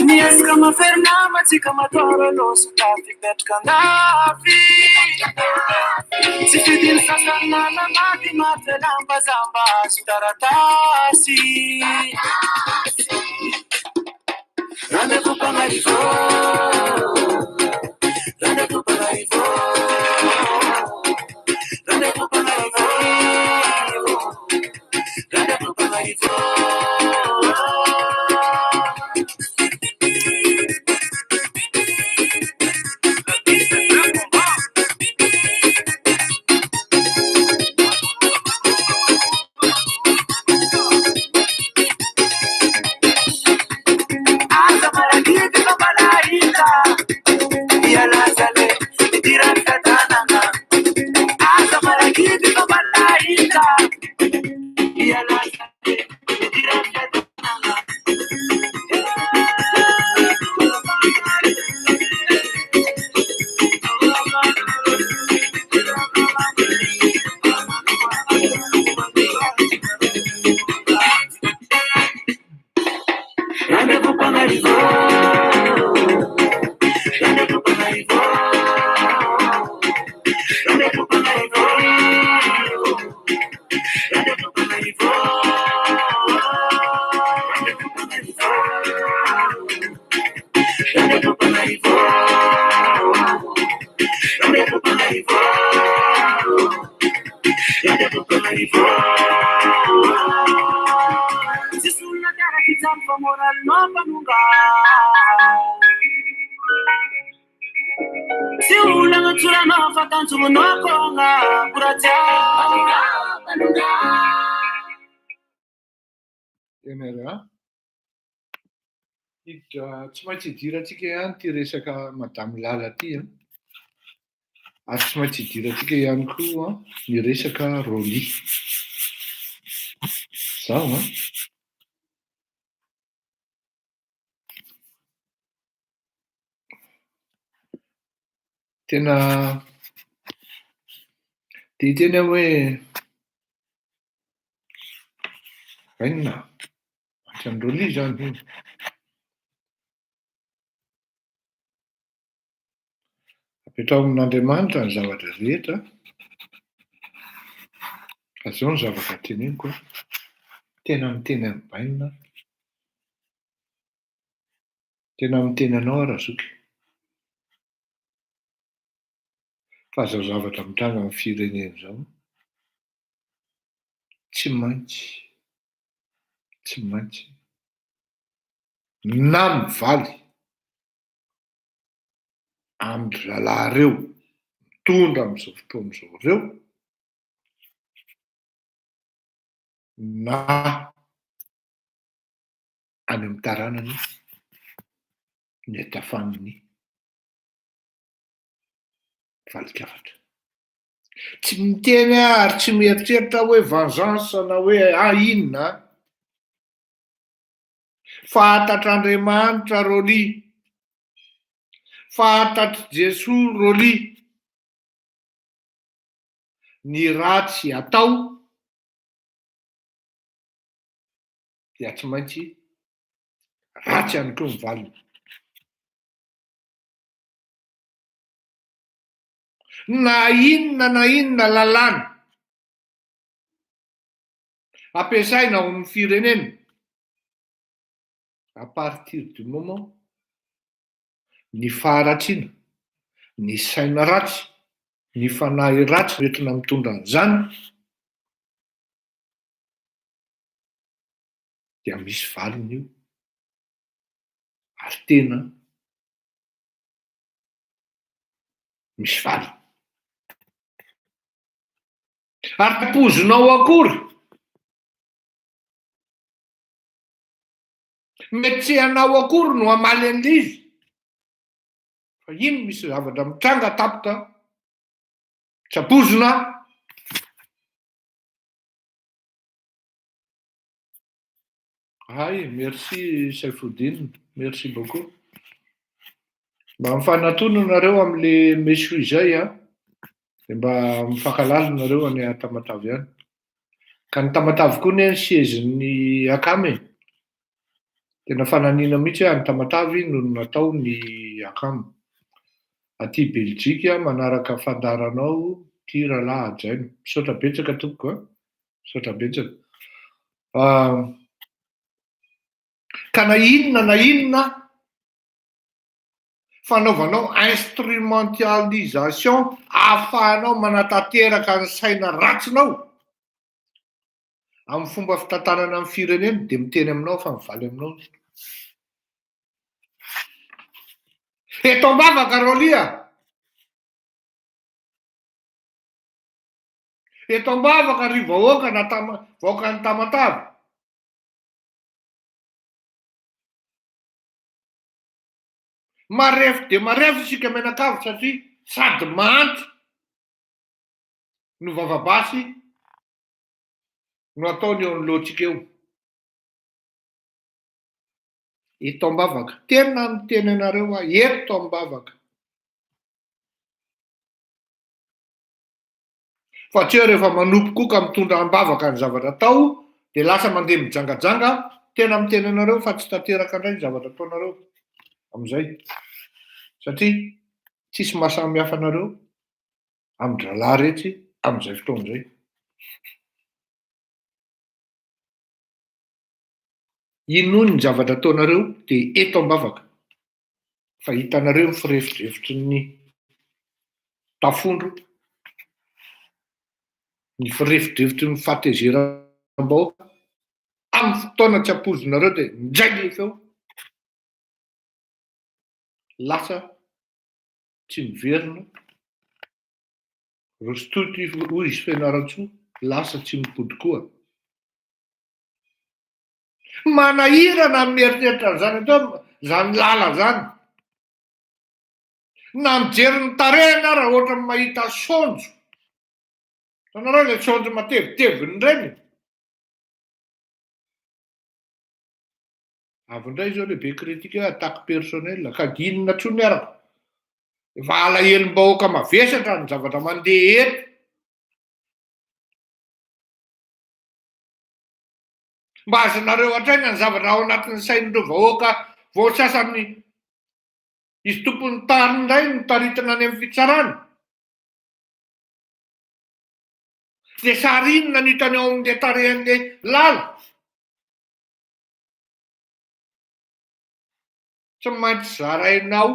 Miezaka maferina matsika matoara loso tafy mipetraka andafy. Tsy fidiny sasany nananaty maty lambazamba azo taratasy. Rendez-vous Pagnarivo. Rendez-vous Pagnarivo. Rendez-vous Pagnarivo. Rendez-vous Pagnarivo. Aza maragidy fa malahita. Ialazale idirany fiadanana. Aza maragidy fa malahita. Ialazale idirany fiadanana. Rendez-vous Pagnarivo. Rendez-vous Pagnarivo. Rendez-vous Pagnarivo. Rendez-vous Pagnarivo. Rendez-vous Pagnarivo. Rendez-vous Pagnarivo. Rendez-vous Pagnarivo. Rendez-vous Pagnarivo. Tsisy olona tiaraka hijaly fa moraly mampanonga. Tsy olana tsoranao fa tanjono akôgna koratsià. MRA. Hiditra tsy maintsy hidirantsika ihany ity resaka Madame Lala ity an. Ary tsy maintsy hidirantsika ihany koa ny resaka Rolly. Zaho an. Tena te hiteny aho hoe inona? Ohatran'i Rolly izany io. Apetraho amin'Andriamanitra ny zavatra rehetra. Fa izao ny zavatra teneniko an, tena miteny amin'i Bainina aho. Tena miteny anao aho Razoky. Fa izao zavatra mitranga amin'ny firenena izao, tsy maintsy. Tsy maintsy na mivaly amin-dry zalahy ireo mitondra amin'izao fotoana izao ireo na any amin'ny taranany ny atafan'ny valin-kafatra. Tsy miteny aho ary tsy mieritreritra hoe vengeance na hoe ah inona an! Fantatr'Andriamanitra Rolly, fantatr'i Jesoa Rolly, ny ratsy atao dia tsy maintsy ratsy ihany koa ny valiny. Na inona na inona lalàna ampiasaina ao amin'ny firenena, à partir du moment ny faharatsiana, ny saina ratsy, ny fanahy ratsy no entina mitondra an'izany, dia misy valiny io ary tena misy valiny. Ary tampozinao akory. Mety tsy ianao akory no hamaly an'ilay izy. Fa iny misy zavatra mitranga tampoka, tsy ampoizina. Hay, merci Saifoudine, merci beaucoup. Mba mifanatona nareo amle Messi izay an, de mba mifankalala nareo any Tamatave any. Ka ny Tamatave koa anie ny siège-n'ny Akama e. Tena fananina mihitsy hoe any Tamatave no natao ny Akama. Aty Belgique manaraka fandaharanao ty rahalahy hajaina. Misaotra betsaka tompoko a. Misaotra betsaka. Ka na inona na inona fanaovanao instrumentalisation ahafahanao manatanteraka ny saina ratsinao amin'ny fomba fitantanana ny firenena dia miteny aminao fa mivaly aminao izy. Eto am-bavaka Rolly a! Eto am-bavaka ry vahoaka na Tama, vahoakan'i Tamatave. Marefo dia marefo isika mianakavy satria sady mahantra no vavabasy no ataony eo anoloantsika eo. Eto am-bavaka. Tena miteny anareo aho, eto am-bavaka. Fa tsy hoe rehefa manompo koa ka mitondra am-bavaka ny zavatra atao dia lasa mandeha mijangajanga, tena miteny anareo fa tsy tanteraka indray ny zavatra ataonareo amin'izay satria tsisy mahasamy hafa anareo amin-drahalahy retsy amin'izay fotoana izay. Inoy ny zavatra ataonareo dia eto am-bavaka fa hitanareo ny firefodrefotry ny tafondro, ny firefodrefotry ny fahatezeram-bahoaka amin'ny fotoana tsy ampoizinareo dia indray le feo lasa tsy miverina, Rostoto hoy izy Fianarantsoa lasa tsy mipody koa. Manahirana ny mieritreritra an'izany atao izany lala izany. Na mijery ny tarehiny ara ohatran'ny mahita saonjo. Hitanareo ilay saonjo mateviteviny ireny? Avy indray izao ilay be critique hoe attaque personnelle ka inona intsony arako? Efa alahelom-bahoaka mavesatra ny zavatra mandeha eto. Mba azonareo hatraina ny zavatra ao anatin'ny sain'ireo vahoaka vao sasany izy tompon'ny tany indray no taritina any amin'ny fitsarana. Dia sary inona no hitany ao amin'ilay tarehan'ilay lala? Tsy maintsy zarainao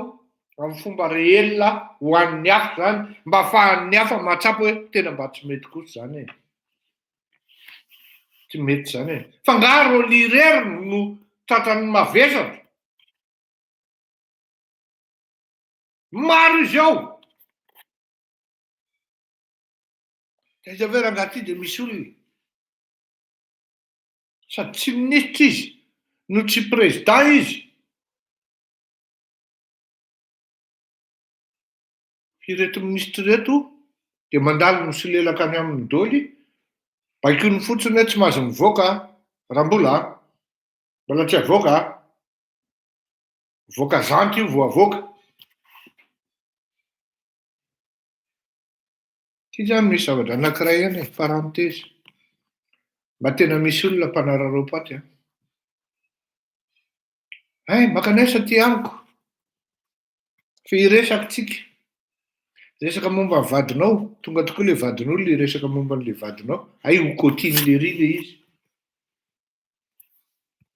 amin'ny fomba réel ho an'ny hafa izany mba ahafahan'ny hafa mahatsapa hoe tena mba tsy mety kosa izany e. Tsy mety izany e. Fa angaha Rolly irery no tratran'ny mavesatra? Maro izy ao. Taiza ve rangaha ty dia misy olona? Sady tsy minisitra izy no tsy président izy. Ireto minisitra ireto dia mandalo misolelaka any aminy doly, baikoiny fotsiny hoe tsy mahazo mivoaka Rambola a! Mbola tsy avoaka a! Mivoaka zanty io vao avoaka. Ity zany misy zavatra anankiray ihany e, parenthèse. Mba tena misy olona mpanararaom-paty an. Hay, mankanesa aty amiko. Fa hiresaka tsika. Resaka momba ny vadinao, tonga tokoa le vadin'olona hiresaka momba an'le vadinao, hay ho cotine'lery le izy.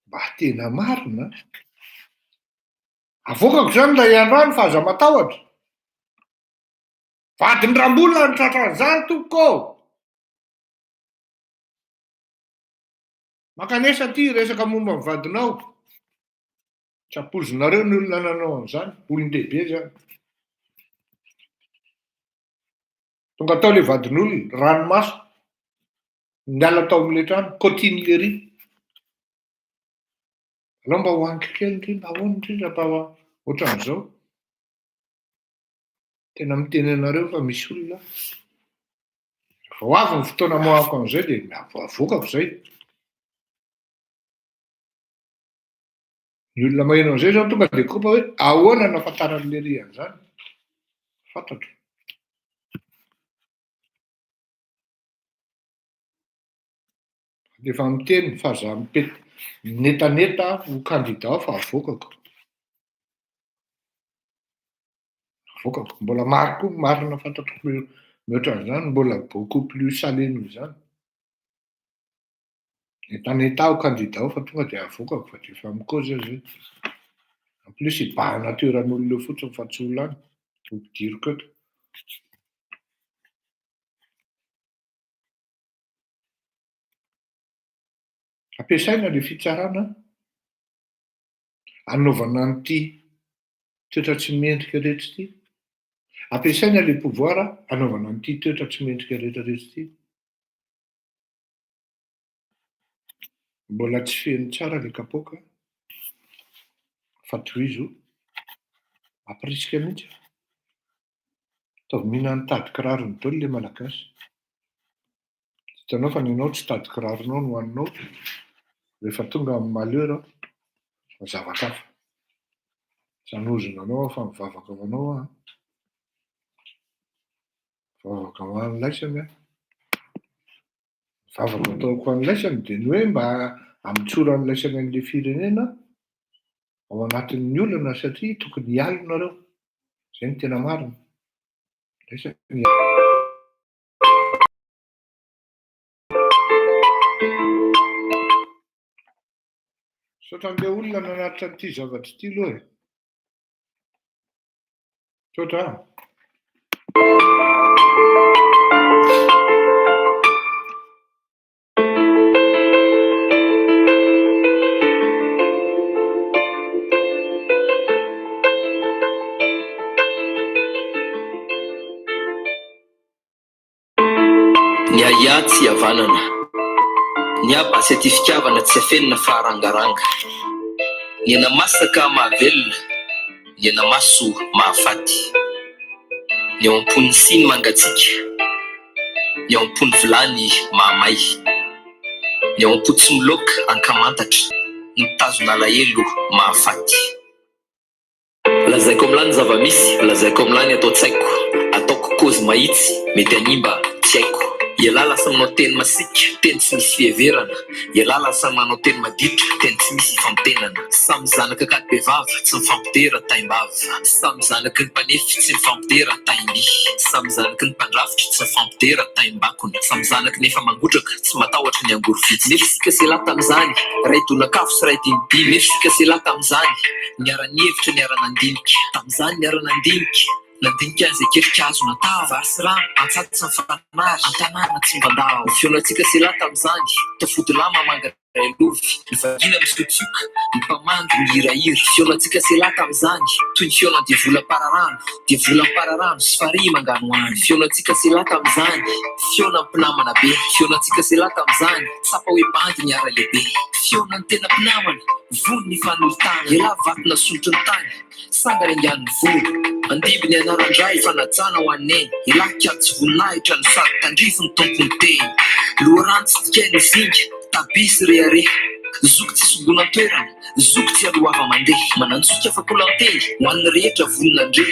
Mba tena marina an. Avoakako zany ilay androany fa aza matahotra. Vadin'i Rambola no tratran'izany tompoko ô! Mankanesa aty hiresaka momba ny vadinao. Tsy ampoizinareo ny olona nanao an'izany, olon-dehibe izany. Tonga tao ilay vadin'olona, ranomaso, niala tao amin'ilay trano, cotinerie. Alao mba hohaniko kely ndry, mba ahoana ndry raha mba ohatran'izao. Tena miteny anareo fa misy olona, rehefa ho avy ny fotoana amoahako an'izay dia avoakako izay. Ny olona maheno an'izay izao tonga dia kopa hoe ahoana no ahafantaran'i Lery an'izany? Fantatro. Efa miteny fa za mipet- minetaneta ho candidat fa avoakako. Avoakako. Mbola maro koa ny marina fantatro mihoatra an'izany, mbola beaucoup plus salé noho izany. Netaneta ho candidat fa tonga dia avoakako fa dia efa mikaozy aho zay. En plus hibahana toeran'olona eo fotsiny fa tsy ho lany, ampidiriko eto. Ampiasaina le fitsarana anaovana an'ity toetra tsy mendrika rehetra ity. Ampiasaina le pouvoir anaovana an'ity toetra tsy mendrika rehetra rehetra ity. Mbola tsy feno tsara le kapoaka fa tohizo, mampirisika mihitsy aho. Ataovy mihinan'ny tady kirarony daholo le malagasy. Hitanao fa ny anao tsy tady kiraronao no hohaninao rehefa tonga amin'ny malheur fa zavatra hafa. Tsy hanozona anao aho fa mivavaka ho anao aho an. Mivavaka ho an'laisany aho. Ny vavaka ataoko ho an'laisany dia ny hoe mba hamotsoran'laisany an'ilay firenena ao anatin'ny olana satria tokony hialo nareo. Izay no tena marina. Laisany Misaotra an'ilay olona nanatitra an'ity zavatra ity aloha e. Misaotra an. Ny ahiahy tsy ihavanana. Ny ahy basy aty fitiavana tsy afenina fa arangaranga. Ny hena masaka mahavelona, ny hena maso mahafaty. Ny ao am-pon'ny siny mangatsiaka, ny ao am-pon'ny vilany mahamay. Ny ao am-po tsy miloaka ankamantatra, ny mitazona alahelo mahafaty. Lazaiko amin'lah ny zava-misy, lazaiko amin'lah ny ato an-tsaiko Ataoko kôzy mahitsy, mety hanimba, tsy haiko Ialahy lasa manao teny masiaka, teny tsy misy fiheverana Ialahy lasa manao teny maditra, teny tsy misy ifampitenana Samy zanak'akady bevava, tsy mifampidera taim-bava Samy zanaky ny mpanefy, tsy mifampidera taim-by Samy zanaky ny mpandrafitra, tsy mifampidera taim-bakona Samy zanaky ny efa mangotraka, tsy matahotra ny angory vitsy Nefa isika sy ialahy tamin'izany, ray donak'afo sy ray dimidimy Nefa isika sy ialahy tamin'izany, Niara-nihevitra, niara-nandinika. Tamin'izany niara-nandinika. Nandinika izay ketrika azo natao. Vary sy rano, antsatsa mifanary, an-tanàna tsy mba ndao. Ny fihaonantsika sy elah tamin'izany, toa fodilama manga railovy. Ny vangina misotsioka, ny mpamangy mihirahira. Fihaonantsika sy elah tamin'izany, toy ny fihaonan-devoly am-pararano. Devoly am-pararano sy farihy manganohano. Fihaonantsika sy elah tamin'izany, fihaonan'ny mpinamana be. Fihaonantsika sy elah tamin'izany, tsapa hoe bandy niara-lehibe. Fihaonan'ny tena mpinamana, vono nifanolo-tanana. Elah vato nasondrotry ny tany, sangany angan'ny volo. Andimby ny anaran-dray, fanajana ho an'i neny. Elah kiady sy voninahitra no sady tandrify ny tompon'ny teny. Loharano tsy dikain'ny zinga, tabe sy rehareha. Zoky tsy songonan-toerana, zoky tsy aloava-mandeha. Manan-joky afa-kolantely, ho an'ny rehetra vonona handre.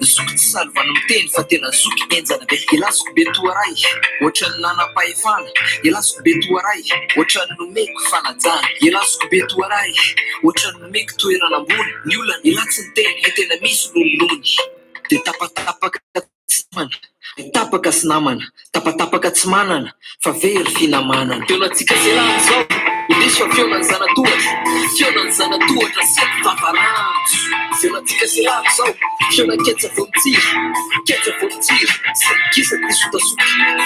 Zoky tsy salovano miteny fa tena zoky henjana be. Elah zoky be toa ray, ohatran'ny nanam-pahefana. Elah zoky be toa ray, ohatran'ny nomeko fanajana. Elah zoky be toa ray, ohatran'ny nomeko toerana ambony. Ny olana, elah tsy niteny, hay tena misy lonilony. Dia tapatapaka tsy namana, tapaka sy namana, tapatapaka tsy manana, fa very finamanana. Feonantsika sy elah amin'izao, indrisy fa feonan'ny zana-tohatra, feonan'ny zana-tohatra sy vavarano. Feonantsika sy elah amin'izao, feonan-ketsa vao mitsiry, ketsa vao mitsiry, sy ny gisa disotasota.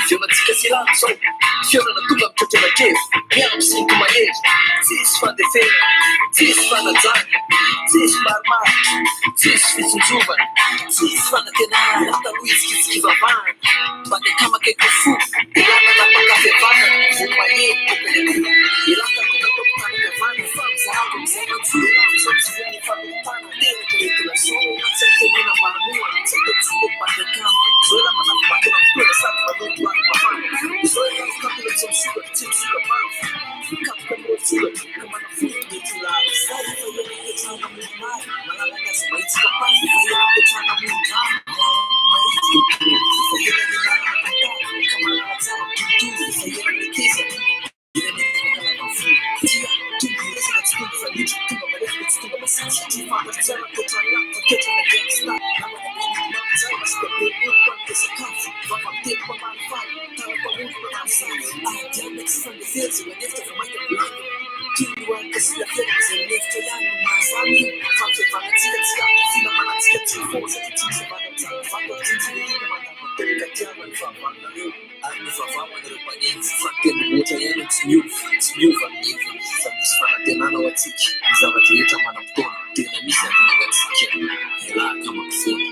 Feonantsika sy elah amin'izao, fihaonana tonga mitratrana-drevo, miampy sinto mahery, tsisy fandeferana, tsisy fanajana, tsisy marimaritra, tsisy fitsinjovana, tsisy fanantenana. Elah taloha hitsikitsiky ivavahana. Mba ny akama akaiky ho fo, elah nanapaka fihavanana, voro mahery toaka ny akoho. Elah taloha nataoko tanan-kavanana, fa mizarako amin'izay mantsy, elah amin'izao tsy vonona hifanolo-tanana, teraka retina zao, elah tsy antenena mba hanohana, tsy atao tsiny ry bandy akama. Izao elah manafo-batana fotoana sady manoto ady mafana. Izao elah mikatona tsy misokatra, tsy misoka-bava, mikapoka amin'ireo tsoratra, ka manafohy ny mety ho lava. Zay efa ela nipetrahana amoron'ala, malalaka azy mahitsy papay, efa ela nipetrahana amoron-drano, malalaka mahitsy tontolo, efa ela nianarana tantara, ka mahalala tsara ny tontolo, efa ela netezana, ela niezaka lava volo. Tia, tonga hiresaka tsy tonga fanitro, tonga malefaka tsy tonga masiaka, satria fantatro tsara ny toetran'ny lahy, fa toetrana gangsta, namana be namana tsara, masika be mody mpanome sakafo, vava miteny mpamalifaly, tara-pahomby mpanafosafo, ady amina tsy fandefera, izay manefitra vao mainka vilany. Toy ny hoanina sy lafena izay mihevitra ihany no mahazany fa ny fihavanantsika tsy ampy, finamanantsika tsy foana satria tsy misy havana amin'izany vato ary tsy misy lelina mandavan-tena ka tiavo ny fahavalonareo ary mivavaha ho anareo mpanenjika fa ny tendrombohitra ihany no tsy miova, tsy miova ny heviny fa misy fanantenana ho antsika, ny zava-drehetra manam-potoana, tena misy ady mangatsiaka, ialahy akamako foana,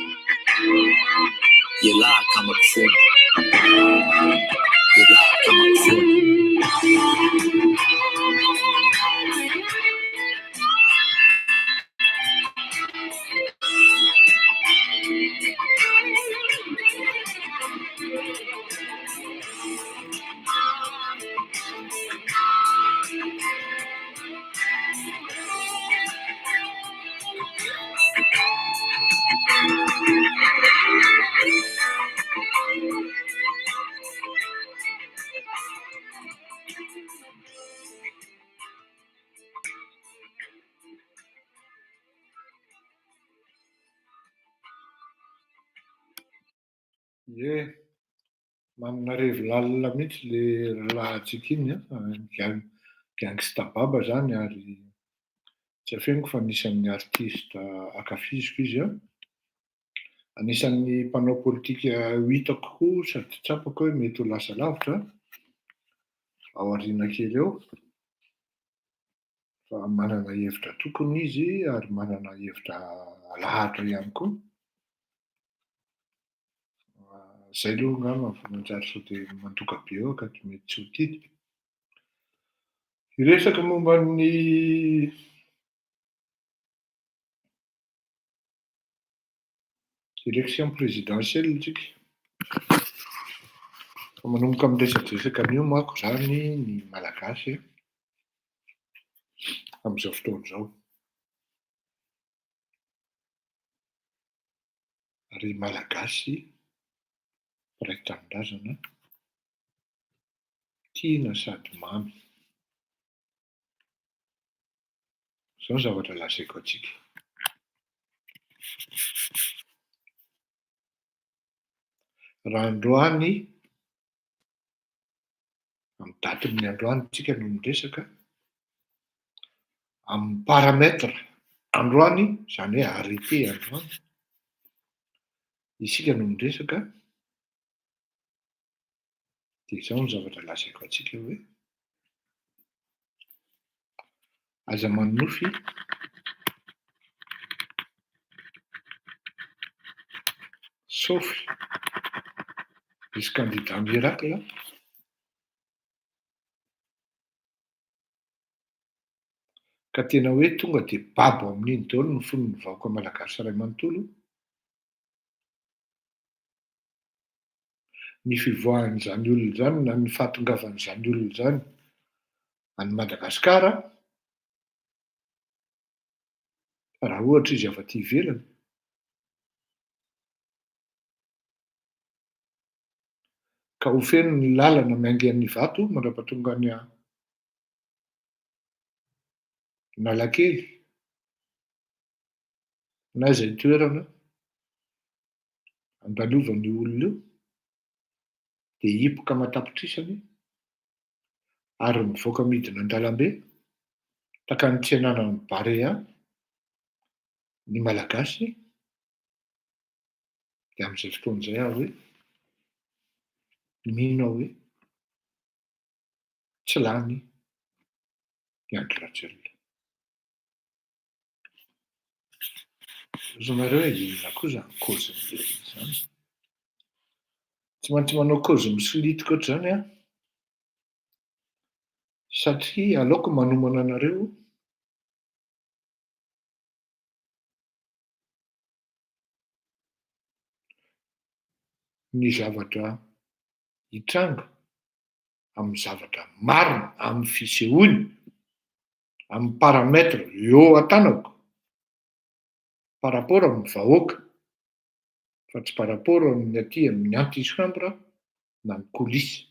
ialahy akamako foana, ialahy akamako foana. Ie, manana revy lalina mihitsy le rahalahintsika iny an, gang- gangsta baba zany ary tsy afeniko fa anisan'ny artiste ankafiziko izy an. Anisan'ny mpanao politika ho hitako koa sady tsapako hoe mety ho lasa lavitra ao aoriana kely eo, fa manana hevitra tokony izy ary manana hevitra alahatra ihany koa. Zay aloha angamba vao manjary sao dia mandoka be eo ka mety tsy ho tiany. Hiresaka momba ny élection présidentielle tsika. Fa manomboka miresadresaka an'io manko zany ny Malagasy amin'izao fotoana izao. Ry Malagasy mpiray tanindrazana, tiana sady mamy. Izao ny zavatra lazaiko antsika. Raha androany, amin'ny datin'ny androany tsika no miresaka, amin'ny paramètre androany, izany hoe arrêté androany. Isika no miresaka dia izao ny zavatra lazaiko antsika hoe aza manonofy sauf misy candidat miracle. Ka tena hoe tonga dia babo amin'iny daholo ny fon'ny vahoaka malagasy iray manontolo, ny fivoahan'izany olona izany na ny fahatongavan'izany olona izany any Madagasikara, raha ohatra izy avy aty ivelany. Ka ho feno ny lalana miainga an'Ivato mandra-pahatonga any Analakely na izay toerana andalovan'io olona io dia hipoka aman-tapitrisany ary mivoaka midina an-dalambe tahaka ny tsenanan'ny Barea ny Malagasy. Dia amin'izay fotoana izay aho hoe mino aho hoe tsy lany i Andry Rajoelina. Azonareo hoe inona koa izany cause-n'ilay izy izany? Tsy maintsy manao cause misolitika ohatr'izany aho satria aleoko manomana anareo ny zavatra hitranga amin'ny zavatra marina, amin'ny fisehoany, amin'ny paramètre eo an-tanako par rapport amin'ny vahoaka fa tsy par rapport amin'ny aty amin'ny antichambre na ny coulisse.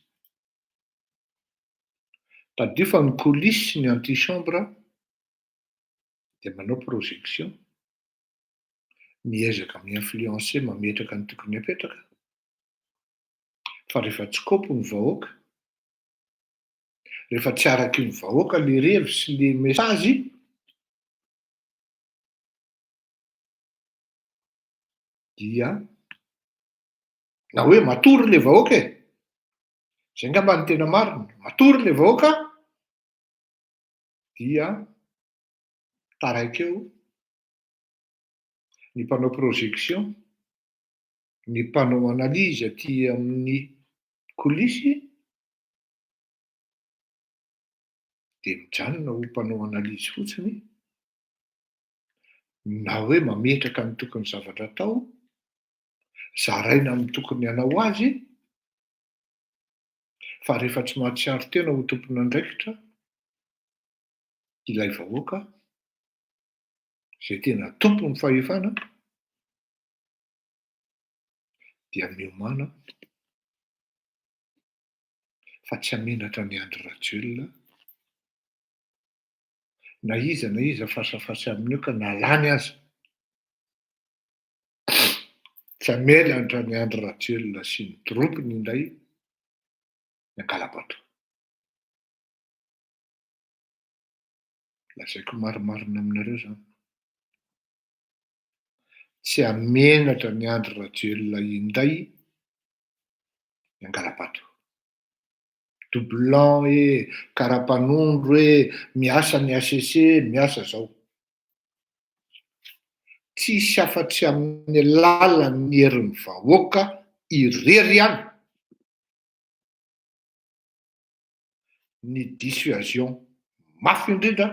Tadidio fa ny coulisse sy ny antichambre dia manao projection, miezaka mi-influencer mametraka ny tokony hapetraka, fa rehefa tsy kôpy ny vahoaka, rehefa tsy araky ny vahoaka le revy sy le message, dia na hoe matory le vahoaka e, zay angamba no tena marina, matory le vahoaka dia taraiky eo ny mpanao projection, ny mpanao analyse aty amin'ny coulisse dia mijanona ho mpanao analyse fotsiny na hoe mametraka ny tokony zavatra atao, zaraina amin'ny tokony hanao azy, fa rehefa tsy mahatsiaro tena ho tompon'andraikitra ilay vahoaka izay tena tompon'ny fahefana dia miomàna fa tsy hamenatra an'i Andry Rajoelina na iza na iza fasafasa aminy eo ka na lany aza. Tsy hamenatra an'i Andry Rajoelina sy ny tropiny indray ny ankalabato. Lazaiko marimarina aminareo izany. Tsy hamenatra an'i Andry Rajoelina indray ny angalabato. Doublon e, karapanondro e, miasa ny HCC, miasa zao. Tsisy afa-tsy amin'ny alalan'ny herin'ny vahoaka irery ihany ny dissuasion mafy indrindra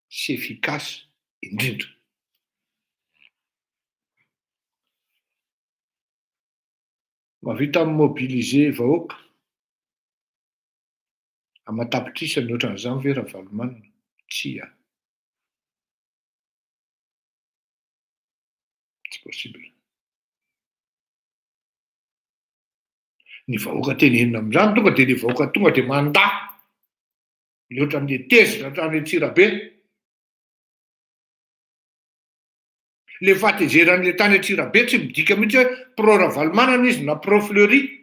sy efficace indrindra. Mahavita mi-mobiliser vahoaka aman-tapitrisany ohatran'izany ve Ravalomanana? Tsia. Tsy possible. Ny vahoaka tenenina amin'izany tonga dia le vahoaka tonga dia mandà le ohatran'le tezitra hatrany Antsirabe. Le fahatezeran'le tany Antsirabe tsy midika mihitsy hoe pro Ravalomanana izy na pro Fleury.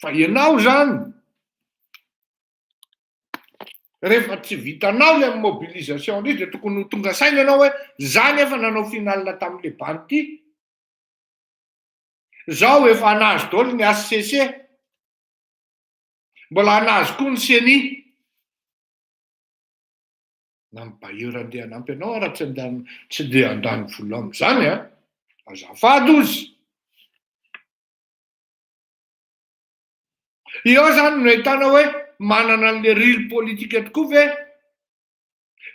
Fa ianao zany. Rehefa tsy vitanao le mobilisation indrindra dia tokony ho tonga saina ianao hoe za nefa nanao finale tamin'le bandy ity. Zao efa hanazo daholo ny HCC. Mbola hanazo koa ny CENI. Na ny bailleur andeha hanampy anao ara tsy andeha tsy andeha handany vola amin'izany an. Azafady ozy. Eo zany no ahitana hoe manana an'le ril politika tokoa ve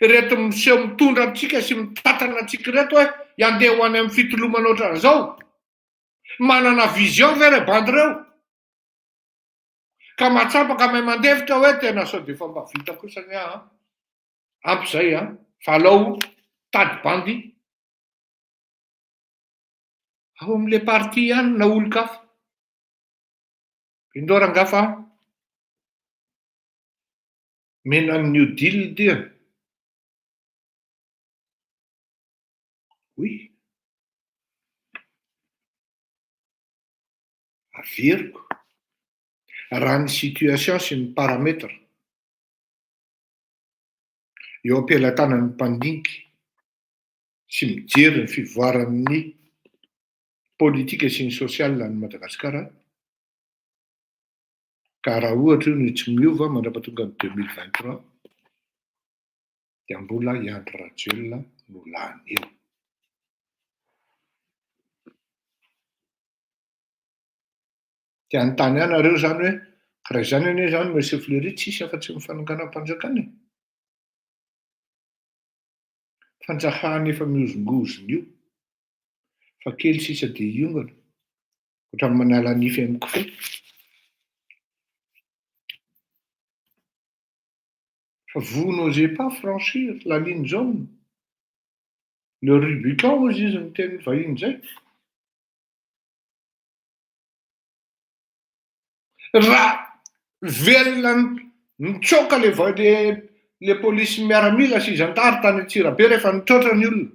ireto miseho mitondra antsika sy mitantana antsika ireto hoe handeha ho any amin'ny fitolomana ohatran'izao? Manana vision ve re bandy reo? Ka mahatsapa ka mahay mandefitra hoe tena sao dia efa mba vita kosa ny ahy an! Ampy izay an! Fa alao tady bandy ao amin'le parti ihany na olon-kafa. Indreo rangaha fa mena ny new deal ity a! Oui. Averiko, raha ny situation sy ny paramètre eo am-pelatanan'ny mpandinika sy mijery ny fivoaran'ny politika sy ny social any Madagasikara ka raha ohatra io no tsy miova mandrapatonga ny 2023 dia mbola i Andry Rajoelina no lany eo. Te hanontany ahy nareo zany hoe ka raha izany anie zany Monsieur Fleury tsisy afa-tsy ny fanonganam-panjakana e. Fanjakana efa mihozongozona io fa kely sisa dia hiongana, ohatran'ny manala nify amin'ny kofehy. Fa vous n'osez pas franchir la ligne jaune, le Rubicon hozy izy miteny vahiny izay. Raha velona nitsoaka le le le polisy miaramila sy zandary tany Antsirabe rehefa nitroatra ny olona.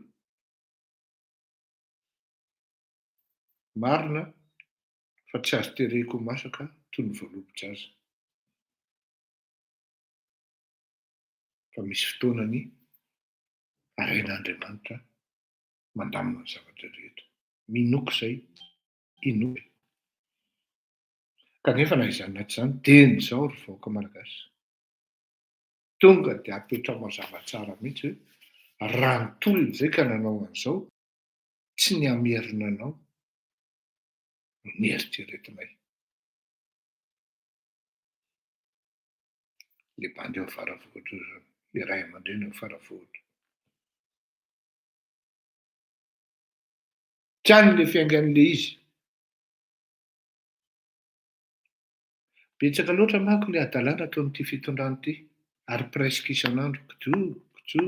Marina fa tsy azo tereko ho masaka toy ny voalobo-jaza. Fa misy fotoanany arahin'Andriamanitra mandamina ny zavatra rehetra. Minoako izay, inoako. Kanefa na izany na tsy izany, dieny izao ry vahoaka malagasy, tonga dia apetraho mazava tsara mihitsy hoe raha ny tolona izay ka nanao an'izao, tsy ny hamerina anao no neritreretinay. Le bandy ao Faravohitra io zany, le ray aman-dreny ao Faravohitra. Tsy any le fiaingan'le izy. Betsaka loatra manko le hadalana ataon'ity fitondrana ity ary presque isan'andro, kijo, kijo,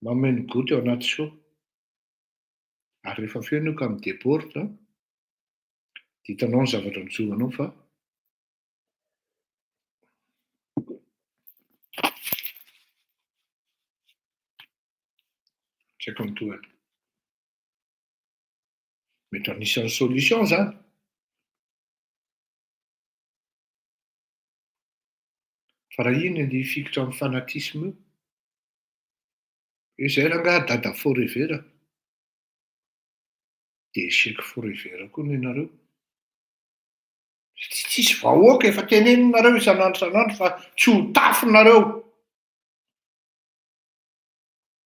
mameno goutte ao anaty seau. Ary rehefa feno io ka mi-deborde dia hitanao ny zavatra mijoro anao fa tsy haiko ny tohiny. Mety ho anisan'ny solution zany. Fa raha iny andeha hifikitra amin'ny fanatisme io, hoe zay rangaha dada forever a! Dia échec forever koa nenareo. Satria tsisy vahoaka efa teneninareo isan'andro isan'andro fa tsy ho tafinareo.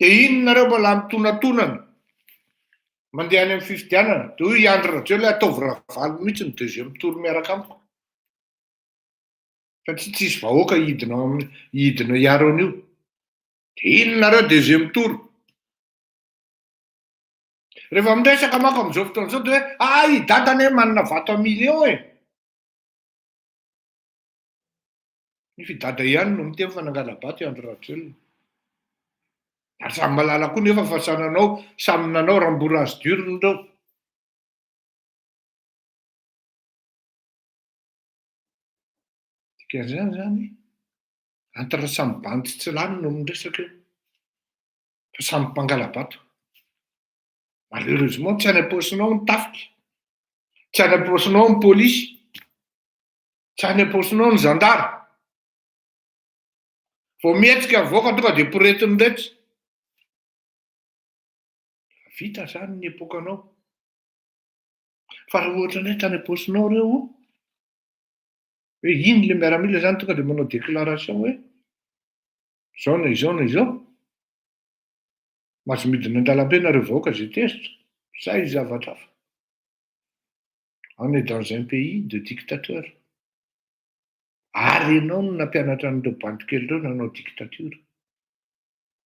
Dia iny nareo mbola mitonatonana mandeha any amin'ny fifidianana. Dia hoy i Andry Rajoelina hoe ataovy Ravalo mihitsy ny deuxième tour miaraka amiko. Satria tsisy vahoaka hidina ao amin'ny hidina hiaro an'io. Dia iny nareo deuxième tour. Rehefa miresaka manko amin'izao fotoana izao dia hoe ah i Dada anie manana vato un million e. Nefa i Dada ihany no miteny fa nangala-bato i Andry Rajoelina. Ary samy mahalala koa nefa fa samy nanao, samy nanao rembourrage d'urne ireo. Dikan'izany zany, entre samy bandy tsy lany no miresaka eo. Fa samy mpangala-bato. Malheureusement tsy any am-paosinao ny tafika, tsy any am-paosinao ny polisy, tsy any am-paosinao ny zandary. Vao mihetsika ny vahoaka tonga dia poretiny retsy. Vita zany ny epokanao. Fa raha ohatra indray tany am-paosinao ireo, hoe iny le miaramila zany tonga dia manao déclaration hoe zao na izao na izao, mahazo midina an-dalambe nareo vahoaka zay tezitra, zay zavatra hafa. On est dans un pays de dictateur. Ary ianao no nampianatra an'ireo bandy kely ireo nanao dictature.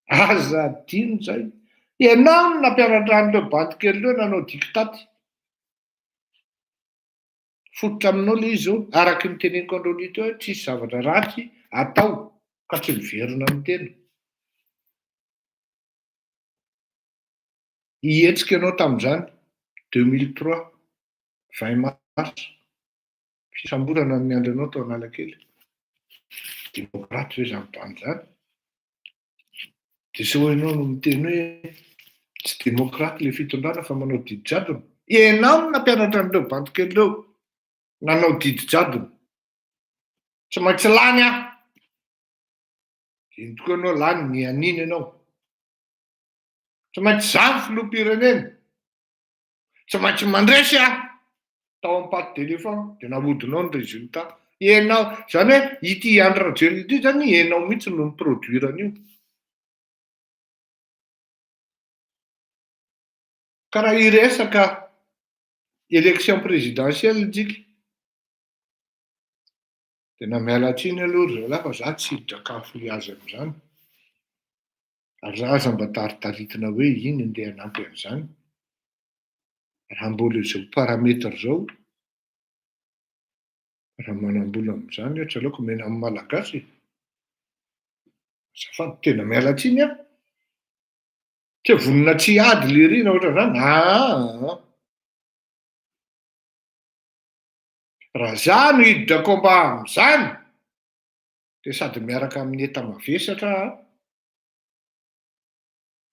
Aza adino zay. Ianao no nampianatra an'ireo bandy kely ireo nanao diktaty. Fototra aminao le izy zao, araky ny teneniko androany teo hoe tsisy zavatra ratsy atao ka tsy miverina amin'ny tena. Hihetsika ianao tamin'izany, 2003, 20 mars. Fisamborana no niandry anao tao Analakely. Demokraty ve zany bandy zany? Dia sao ianao no miteny hoe tsy demokraty le fitondrana fa manao didy jadona? Ianao no nampianatra an'ireo bandy kely ireo nanao didy jadona. Tsy maintsy lany aho. Iny tokoa ianao lany, nianiana ianao. Tsy maintsy za ny filoham-pirenena. Tsy maintsy mandresy aho. Tao amin'ny patte d'éléphant dia nahodinao ny résultat. Ianao, izany hoe ity Andry Rajoelina ity izany ianao mihitsy no mi-produire an'io. Ka raha hiresaka élection présidentielle tsika, tena miala tsiny aloha ry zalahy fa za tsy hiditra cafouillage amin'izany. Ary za aza mba taritaritina hoe iny andeha hanampy an'izany. Raha mbola izao paramètre izao, raha manam-bola amin'izany aho tsy aleoko omena amin'ny Malagasy e. Azafady, tena miala tsiny aho. Tsy vonona tsy hiady lery na ohatran'izany, aa. Raha za no hiditra combat amin'izany, dia sady miaraka amin'ny enta-mavesatra aho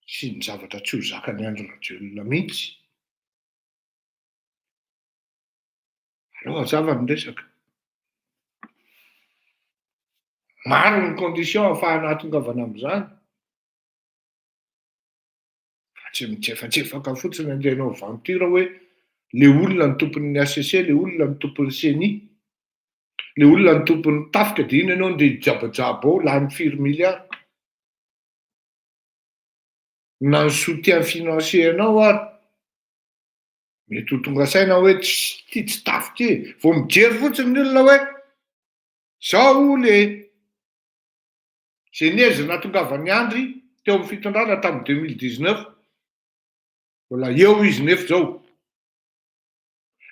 sy ny zavatra tsy ho zakan'i Andry Rajoelina mihitsy. Aleo hazava ny resaka. Maro ny condition ahafahana hahatongavana amin'izany. Fa tsy mitsefatsefaka fotsiny andeha hanao aventure hoe le olona no tompon'ny HCC, le olona no tompon'ny CENI, le olona no tompon'ny tafika dia iny ianao andeha hijabajaba ao lany firy milliards. Na ny soutien financier anao ary mety ho tonga saina hoe tsy ty tsy tafika e, vao mijery fotsiny ny olona hoe zao le Genèse nahatongavan'i Andry teo amin'ny fitondrana tamin'ny 2019, mbola eo izy nefa izao.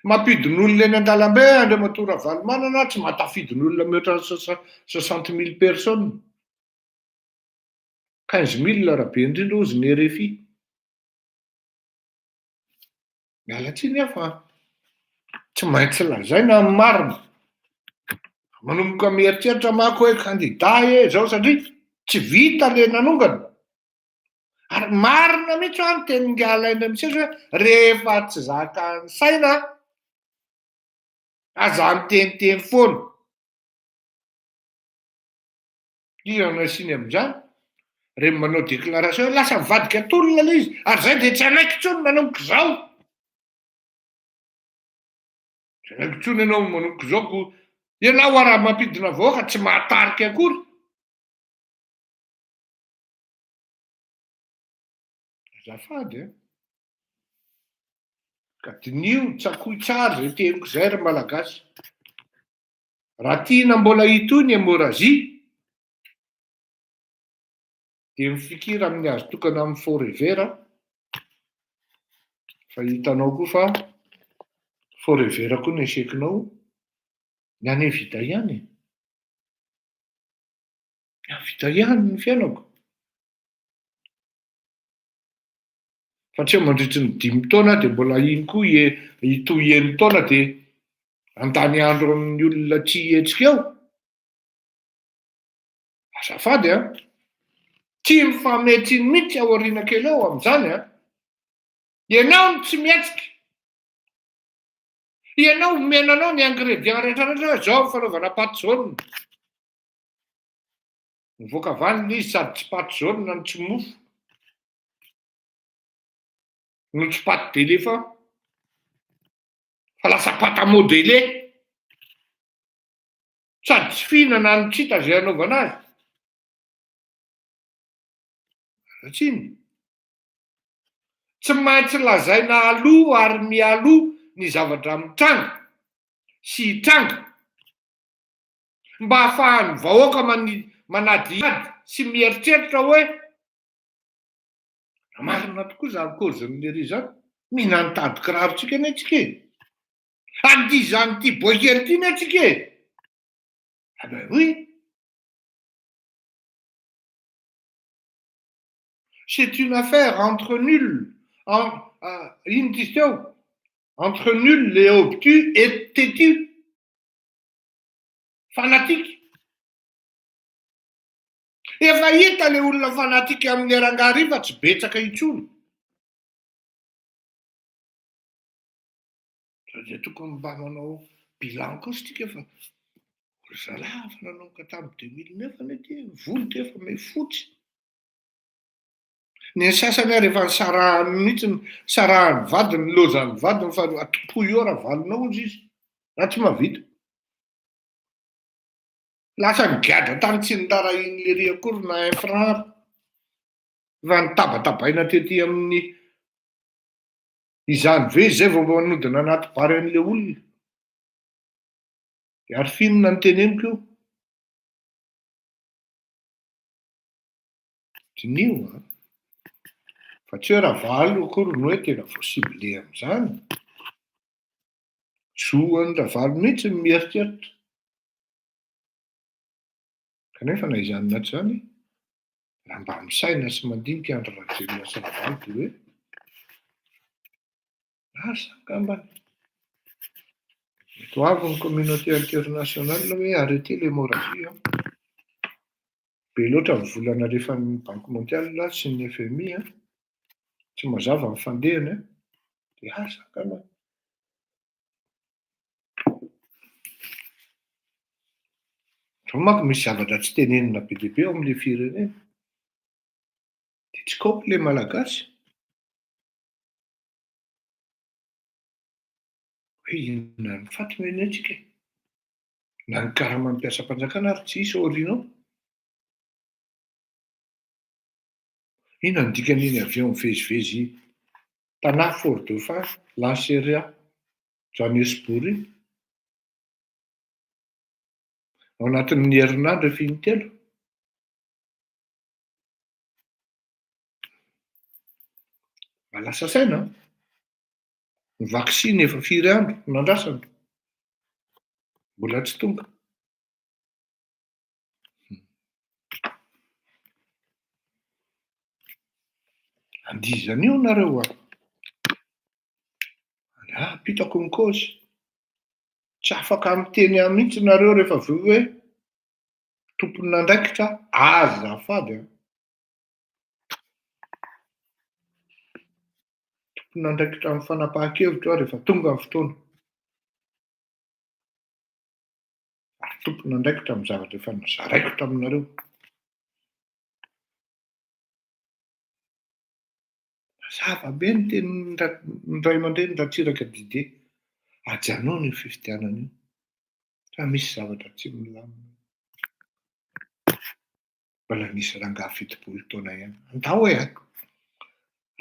Mampidin'olona eny an-dalambe Andriamatoa Ravalomanana, tsy mahatafidin'olona mihoatra ny 60 000 personnes. 15 000 raha be indrindra hozy ny RFI. Miala tsiny aho fa tsy maintsy lazaina ny marina. Manomboka mieritreritra manko hoe kandida e zao satria tsy vita le nanongana. Ary marina mihitsy hoa ny tenin'ingahy Alain Ramisesy hoe rehefa tsy zakan'ny saina aza miteniteny foana. Iza no asiany amin'izany? Reny manao déclaration hoe lasa mivadika tolona ilay izy ary zay dia tsy hanaiky intsony manomboka izao. Tsy hanaiky intsony ianao manomboka izao ko ianao ary raha mampidina vahoaka tsy mahatarika akory. Azafady a. Ka diniho, tsakoy tsara izay teniko izay ry Malagasy. Raha tiana mbola hitohy ny hémorragie dia mifikira amin'ny hazo tokana amin'ny forever fa hitanao koa fa forever koa ny échec-nao, ny anay vita ihany e! Ny ahy vita ihany ny fiainako. Fa tsy hoe mandritry ny dimy taona dia mbola iny koa hitohy enin-taona dia handany andro amin'ny olona tsy hihetsika eo. Azafady an! Tsy mifamehy tsiny mihitsy ao aoriana kely ao amin'izany an! Ianao no tsy mihetsika. Ianao omena anao ny ingrédients rehetra rehetra hoe zao ny fanaovana pâte jaune. Mivoaka vanona izy sady tsy paty jaune no tsy mofo no tsy paty d'éléphant fa lasa pâte à modeler sady tsy fihinana no tsy hita izay hanaovana azy. Ratsiny. Tsy maintsy lazaina aloha ary mialoha ny zavatra mitranga sy hitranga mba hahafahan'ny vahoaka manadihady sy mieritreritra hoe raha marina tokoa izany cause-n'i Lery izany, mihinan'ny tadin-kirarontsika anie tsika e! Handihizan'ity boay kely ity anie tsika e! Ah ben oui! C'est une affaire entre nuls, en, ino ty izy teo? Entre nuls et obtus et têtus. Fanatique. Efa hita le olona fanatique amin'ny rangahy ry fa tsy betsaka intsony. Sao dia tokony mba manao bilan kosa tsika fa ry zalahy efa nanomboka tamin'ny 2009 anie ty e, ny volo ty efa miha fotsy. Ny sasany ary efa nisarahany mihitsy, nisarahan'ny vadiny, nilaozan'ny vadiny fa atompoy eo Ravalona hozy izy, raha tsy mahavita. Lasa nigadra tany tsy niraharahian'i Lery akory na un franc ary. Efa nitabatabaina tety amin'ny izany ve izay vao manodina anaty bary an'ilay olona. Dia ary f'inona no teneniko io? Diniho an! Fa tsy hoe Ravalo akory no hoe tena voa-ciblé amin'izany. Zo an'i Ravalo mihitsy ny mieritreritra. Kanefa na izany na tsy izany, raha mba misaina sy mandinika Andry Rajoelina sy Ravalo dia hoe asa angambany. Mety ho avy ny communauté internationale hoe arrêtez l'hémorragie an! Be loatra ny vola nalefan'ny banque mondiale sy ny FMI an, tsy mazava ny fandehany an, dia asa angamba. Izao manko misy zavatra tsy tenenina be dia be ao amin'ilay firenena, dia tsy kaopy ilay malagasy. Hoe inona ny faty no eny antsika e? Na ny karaman'ny mpiasam-panjakana ary tsy hisy aoriana ao. Inona no dikan'iny avion mivezivezy Tana Fort Dauphin Lanseria Johannesburg iny? Ao anatin'ny herinandro efa intelo. Mba lasa saina an! Ny vaksiny efa firy andro nandrasana? Mbola tsy tonga. Andihizana io nareo a! Alà ampitako ny kaozy. Tsy afaka miteny ahy mihitsy nareo rehefa avy eo hoe tompon'andraikitra azafady a! Tompon'andraikitra amin'ny fanapahan-kevitra aho rehefa tonga ny fotoana. Ary tompon'andraikitra amin'ny zavatra efa nozaraiko taminareo. Mazava be ny tenin'ny ray aman-dreny Ratsiraka Didier. Ajanòny io fifidianana io fa misy zavatra tsy milamina. Mbola misy rangahy 70 taona ihany. Andao e!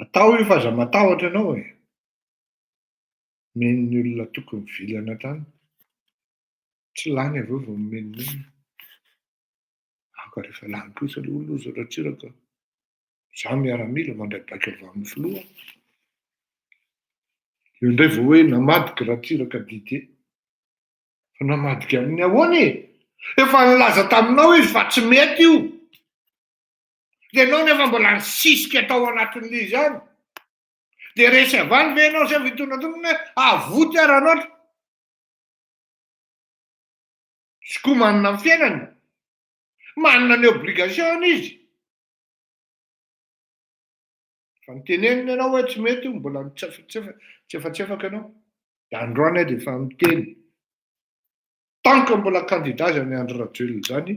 Atao io fa aza matahotra ianao e! Omen'ny olona tokony vilana hatrany. Tsy lany avy eo vao mimenomenona. Aoka rehefa lany kosa ilay olona hozy Ratsiraka. Za miaramila mandray baiko avy amin'ny filoha. Eo indray vao hoe namadika Ratsiraka Didier. Fa namadika amin'ny ahoana e? Efa nilaza taminao izy fa tsy mety io. Dia ianao nefa mbola nisisika tao anatin'ilay izy ihany. Dia resy avy any ve ianao zay vao hitondra tongony hoe avoty ara loatra. Izy koa manana ny fiainany. Manana ny obligation-ny izy. Fa nitenenina ianao hoe tsy mety io, mbola mitsefatsefaka ianao. Dia androany aho dia efa miteny. Tant que mbola candidat izany Andry Rajoelina izany,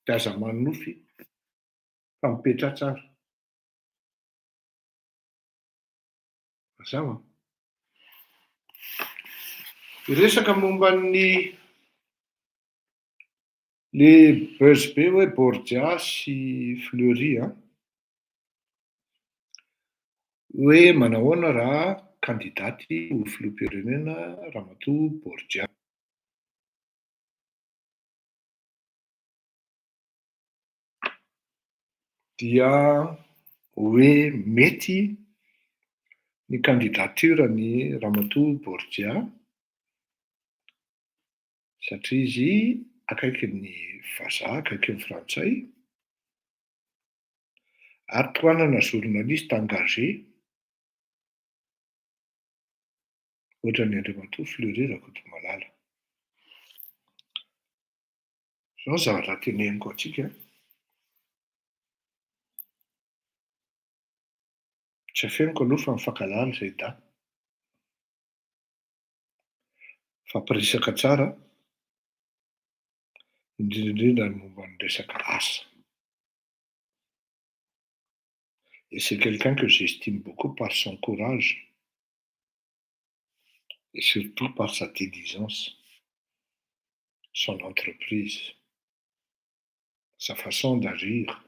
Dia aza manonofy fa mipetraha tsara. Mazava? Hiresaka momba ny le buzz be hoe Borgia sy Fleury an. Hoe manahoana raha kandidaty ho filoham-pirenena Ramatoa Borgia. Dia hoe mety ny candidature-n'i Ramatoa Borgia satria izy akaikin'ny vazaha, akaikin'ny frantsay ary tohanana journaliste engagé ohatran'i Andriamatoa Fleury Rakotomalala. Izao ny zavatra teneniko antsika, tsy afeniko aloha fa mifankahalala izahay dahy, mifampiresaka tsara, indrindra indrindra ny momba ny resaka asa. Et c'est quelqu'un que j'estime beaucoup par son courage et surtout par sa diligence, son entreprise, sa façon d'agir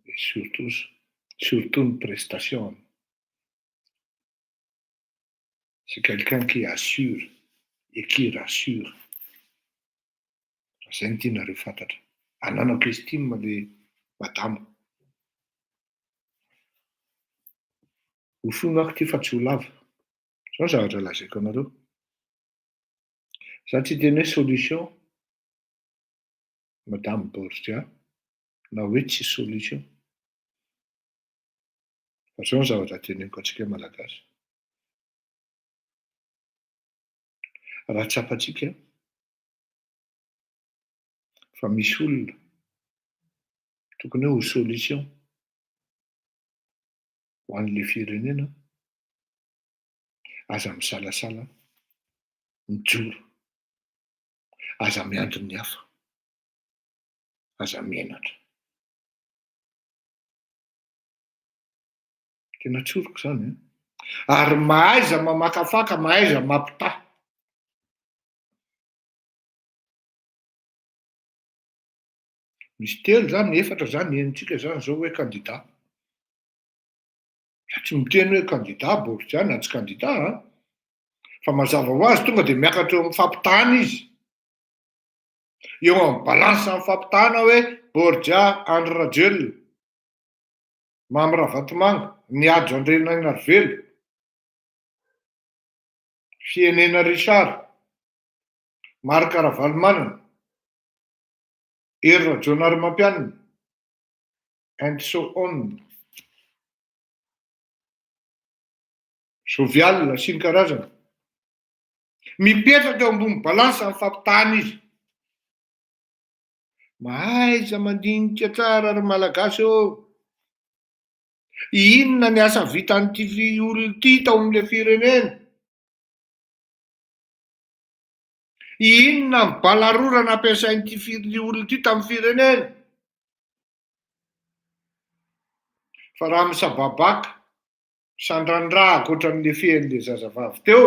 et surtout, surtout ny prestation-ny. C'est quelqu'un qui assure et qui rassure. Raha izay no tianareo fantatra. Ananako estime le madama. Ho fohy manko ity fa tsy ho lava. Izao ny zavatra lazaiko anareo. Za tsy hiteny hoe solution madame Borgia na hoe tsy solution. Fa izao ny zavatra teneniko antsika Malagasy. Raha tsapantsika fa misy olona tokony hoe ho solution ho an'ilay firenena, aza misalasala mijoro, aza miandry ny hafa, aza menatra. Tena tsoriko izany an! Ary mahaiza mamakafaka, mahaiza mampitaha. Misy telo zany, efatra zany, henontsika zany zao hoe kandida. Za tsy miteny hoe kandida Borgia na tsy kandida an! Fa mazava ho azy tonga dia miakatra eo amin'ny fampitahana izy. Eo amin'ny balance amin'ny fampitahana hoe Borgia Andry Rajoelina, Mamy Ravatomanga, Ny Hajo Andrianainarivelo, Fienena Richard, Marc Ravalomanana, Hery Rajaonarimampianina, and so on. Jovial sy ny karazany. Mipetraka eo ambony balance ny fampitahana izy. Mahaiza mandinika tsara ry Malagasy ô! Inona ny asa vitan'ity olona ity tao amin'ilay firenena? Inona ny bala rora nampiasain'ity olona ity tamin'ny firenena? Fa raha misababaka, sandrandrahaka ohatran'ilay fean'ilay zazavavy teo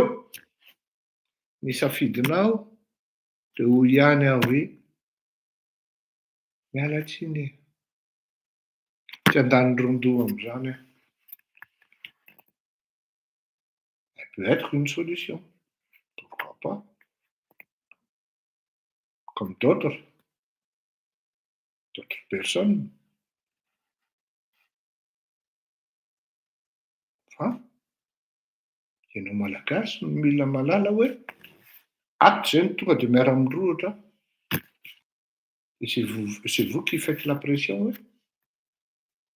ny safidinao dia hoy ihany aho hoe miala tsiny e, tsy handany ron-doha amin'izany aho. Elle peut être une solution, pourquoi pas, comme d'autres, d'autres personnes. Fa ianao Malagasy no mila mahalala hoe ato izay no tonga dia miara-mirohotra et c'est vous, c'est vous qui faites la pression hoe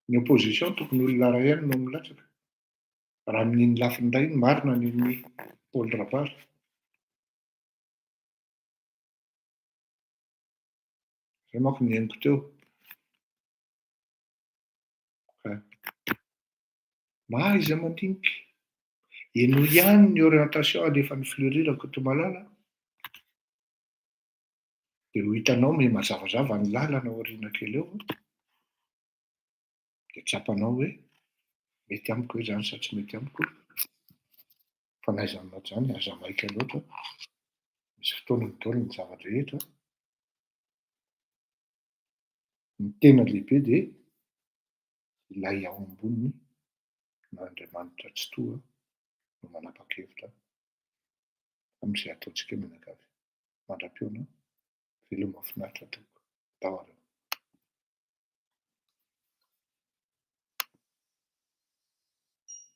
ny opposition tokony olona iray ihany no milatsaka. Raha amin'iny lafiny iray iny marina ny an'i Paul Rabary. Zay manko ny henoko teo. Ka mahaiza mandinika. Henoy ihany ny orientation alefan'i Fleury Rakotomalala. Dia ho hitanao miha mazavazava ny lalana aoriana kely eo, dia tsapanao hoe mety amiko ve izany sa tsy mety amiko. Fa na izany na tsy izany, aza maika loatra, misy fotoanany daholo ny zava-drehetra. Ny tena lehibe dia ilay ao ambony na Andriamanitra Tsitoha no manapa-kevitra amin'izay ataontsika mianakavy. Mandra-pihaona, veloma finaritra tompoko. Ndao ary.